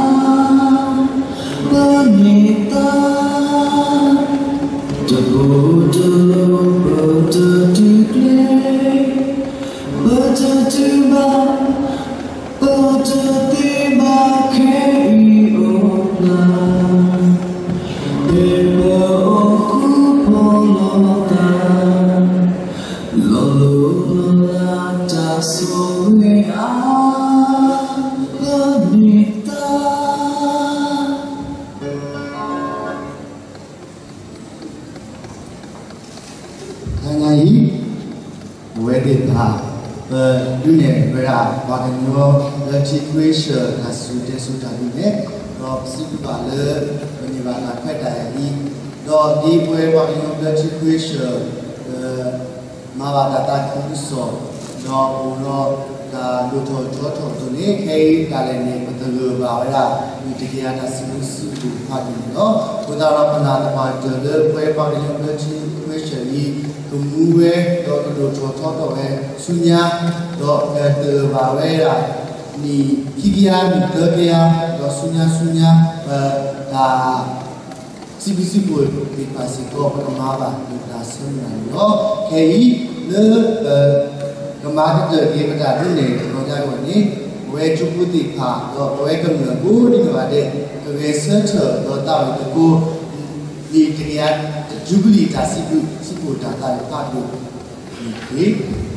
ပန့ၢ်သါ, တဘိတလိၤပတတုၤကျဲ, ပတတုၤဘၣ်, ပတသ့ဘၣ်ခဲအံၤအိၣ်ဖျါ, ဖဲပအိၣ်ဃူဖိးလိာ်သး, လီၤလိၢ်လီၤလးတၢ်ဆိၣ်ဂ့ၤအါ ပန့ၢ်သါ. တနံၤအံၤ အဝဲသ့ၣ်တဖၣ် ပဒုးနဲၣ်ဝဲဒၣ် ပှၤကညီလၢထံခွ့ဆၢၣ် တၢ်စူၢ်တဲစိၤတၢ်ဒုးနဲၣ်, ဒီးပစံးဘျုးဘၣ်လၢ ပန့ၢ်ဘၣ်တၢ်ခွဲးတၢ်ယာ်အံၤ, ဒီးဒ်ပဝဲပှၤကညီလၢထံခွ့ဆၢၣ် ပ မၤဘၣ်တၢ်သးခုကစီၣ်, ဒီးအိၣ်ဒီးတၢ်ဒိၣ်ထီၣ်ထီထီၣ်အသိးန့ၣ် ခဲအံၤဒၣ်လဲာ်န့ၣ် ပသဂၢၢ်ဘၣ်ဝဲဒၣ် မုၢ်တကယၤတၢ်စံးဘျုးစံးဖှိၣ်တဖၣ်န့ၣ်လီၤ. အဃိသတးဒီး ပနာ်သပှၢ်ကတၢၢ်လၢပဝဲပှၤကညီဘျၢထံခဝ့ဆၢၣ်အံၤ ကမူဝဲ ဒီးကဒိၣ်ထီၣ်ထီထီၣ်ဝဲဆူညါ, ဒီးကသဂၢၢ်ဘၣ်ဝဲဒၣ် နံၣ်ခံကယၤ နံၣ်သၢကယၤ, ဒီးဆူညါဆူညါ ပတၢ် စံးဘျုးစံးဖှိၣ်သ့ၣ်တဖၣ်စ့ၢ်ကီး ပကမၤဘၣ်မုာ်တၢ်ဆၢမုၢ်လၢ်န့ၣ်လီၤ. ခဲအံၤ လၢပကမၤကတၢၢ်က့ၤပတၢ်ဒုးနဲၣ်တဘျီညါအဂီၢ်န့ၣ် ပဝဲကၠိဖိသ့ၣ်တဖၣ် ဒီးပဝဲကမျၢၢ်ကိးဒံနီၢ်ဂၤဒဲး ကဂဲၤဆၢထၢၣ်ဒီးသးဝံၣ်သကိး နံၣ်တကယၤ ယူဘလံၣ်တၢ်စံးဘျုးစံးဖှိၣ်တၢ်သးဝံၣ်ဖးဒိၣ်န့ၣ်တက့ၢ်.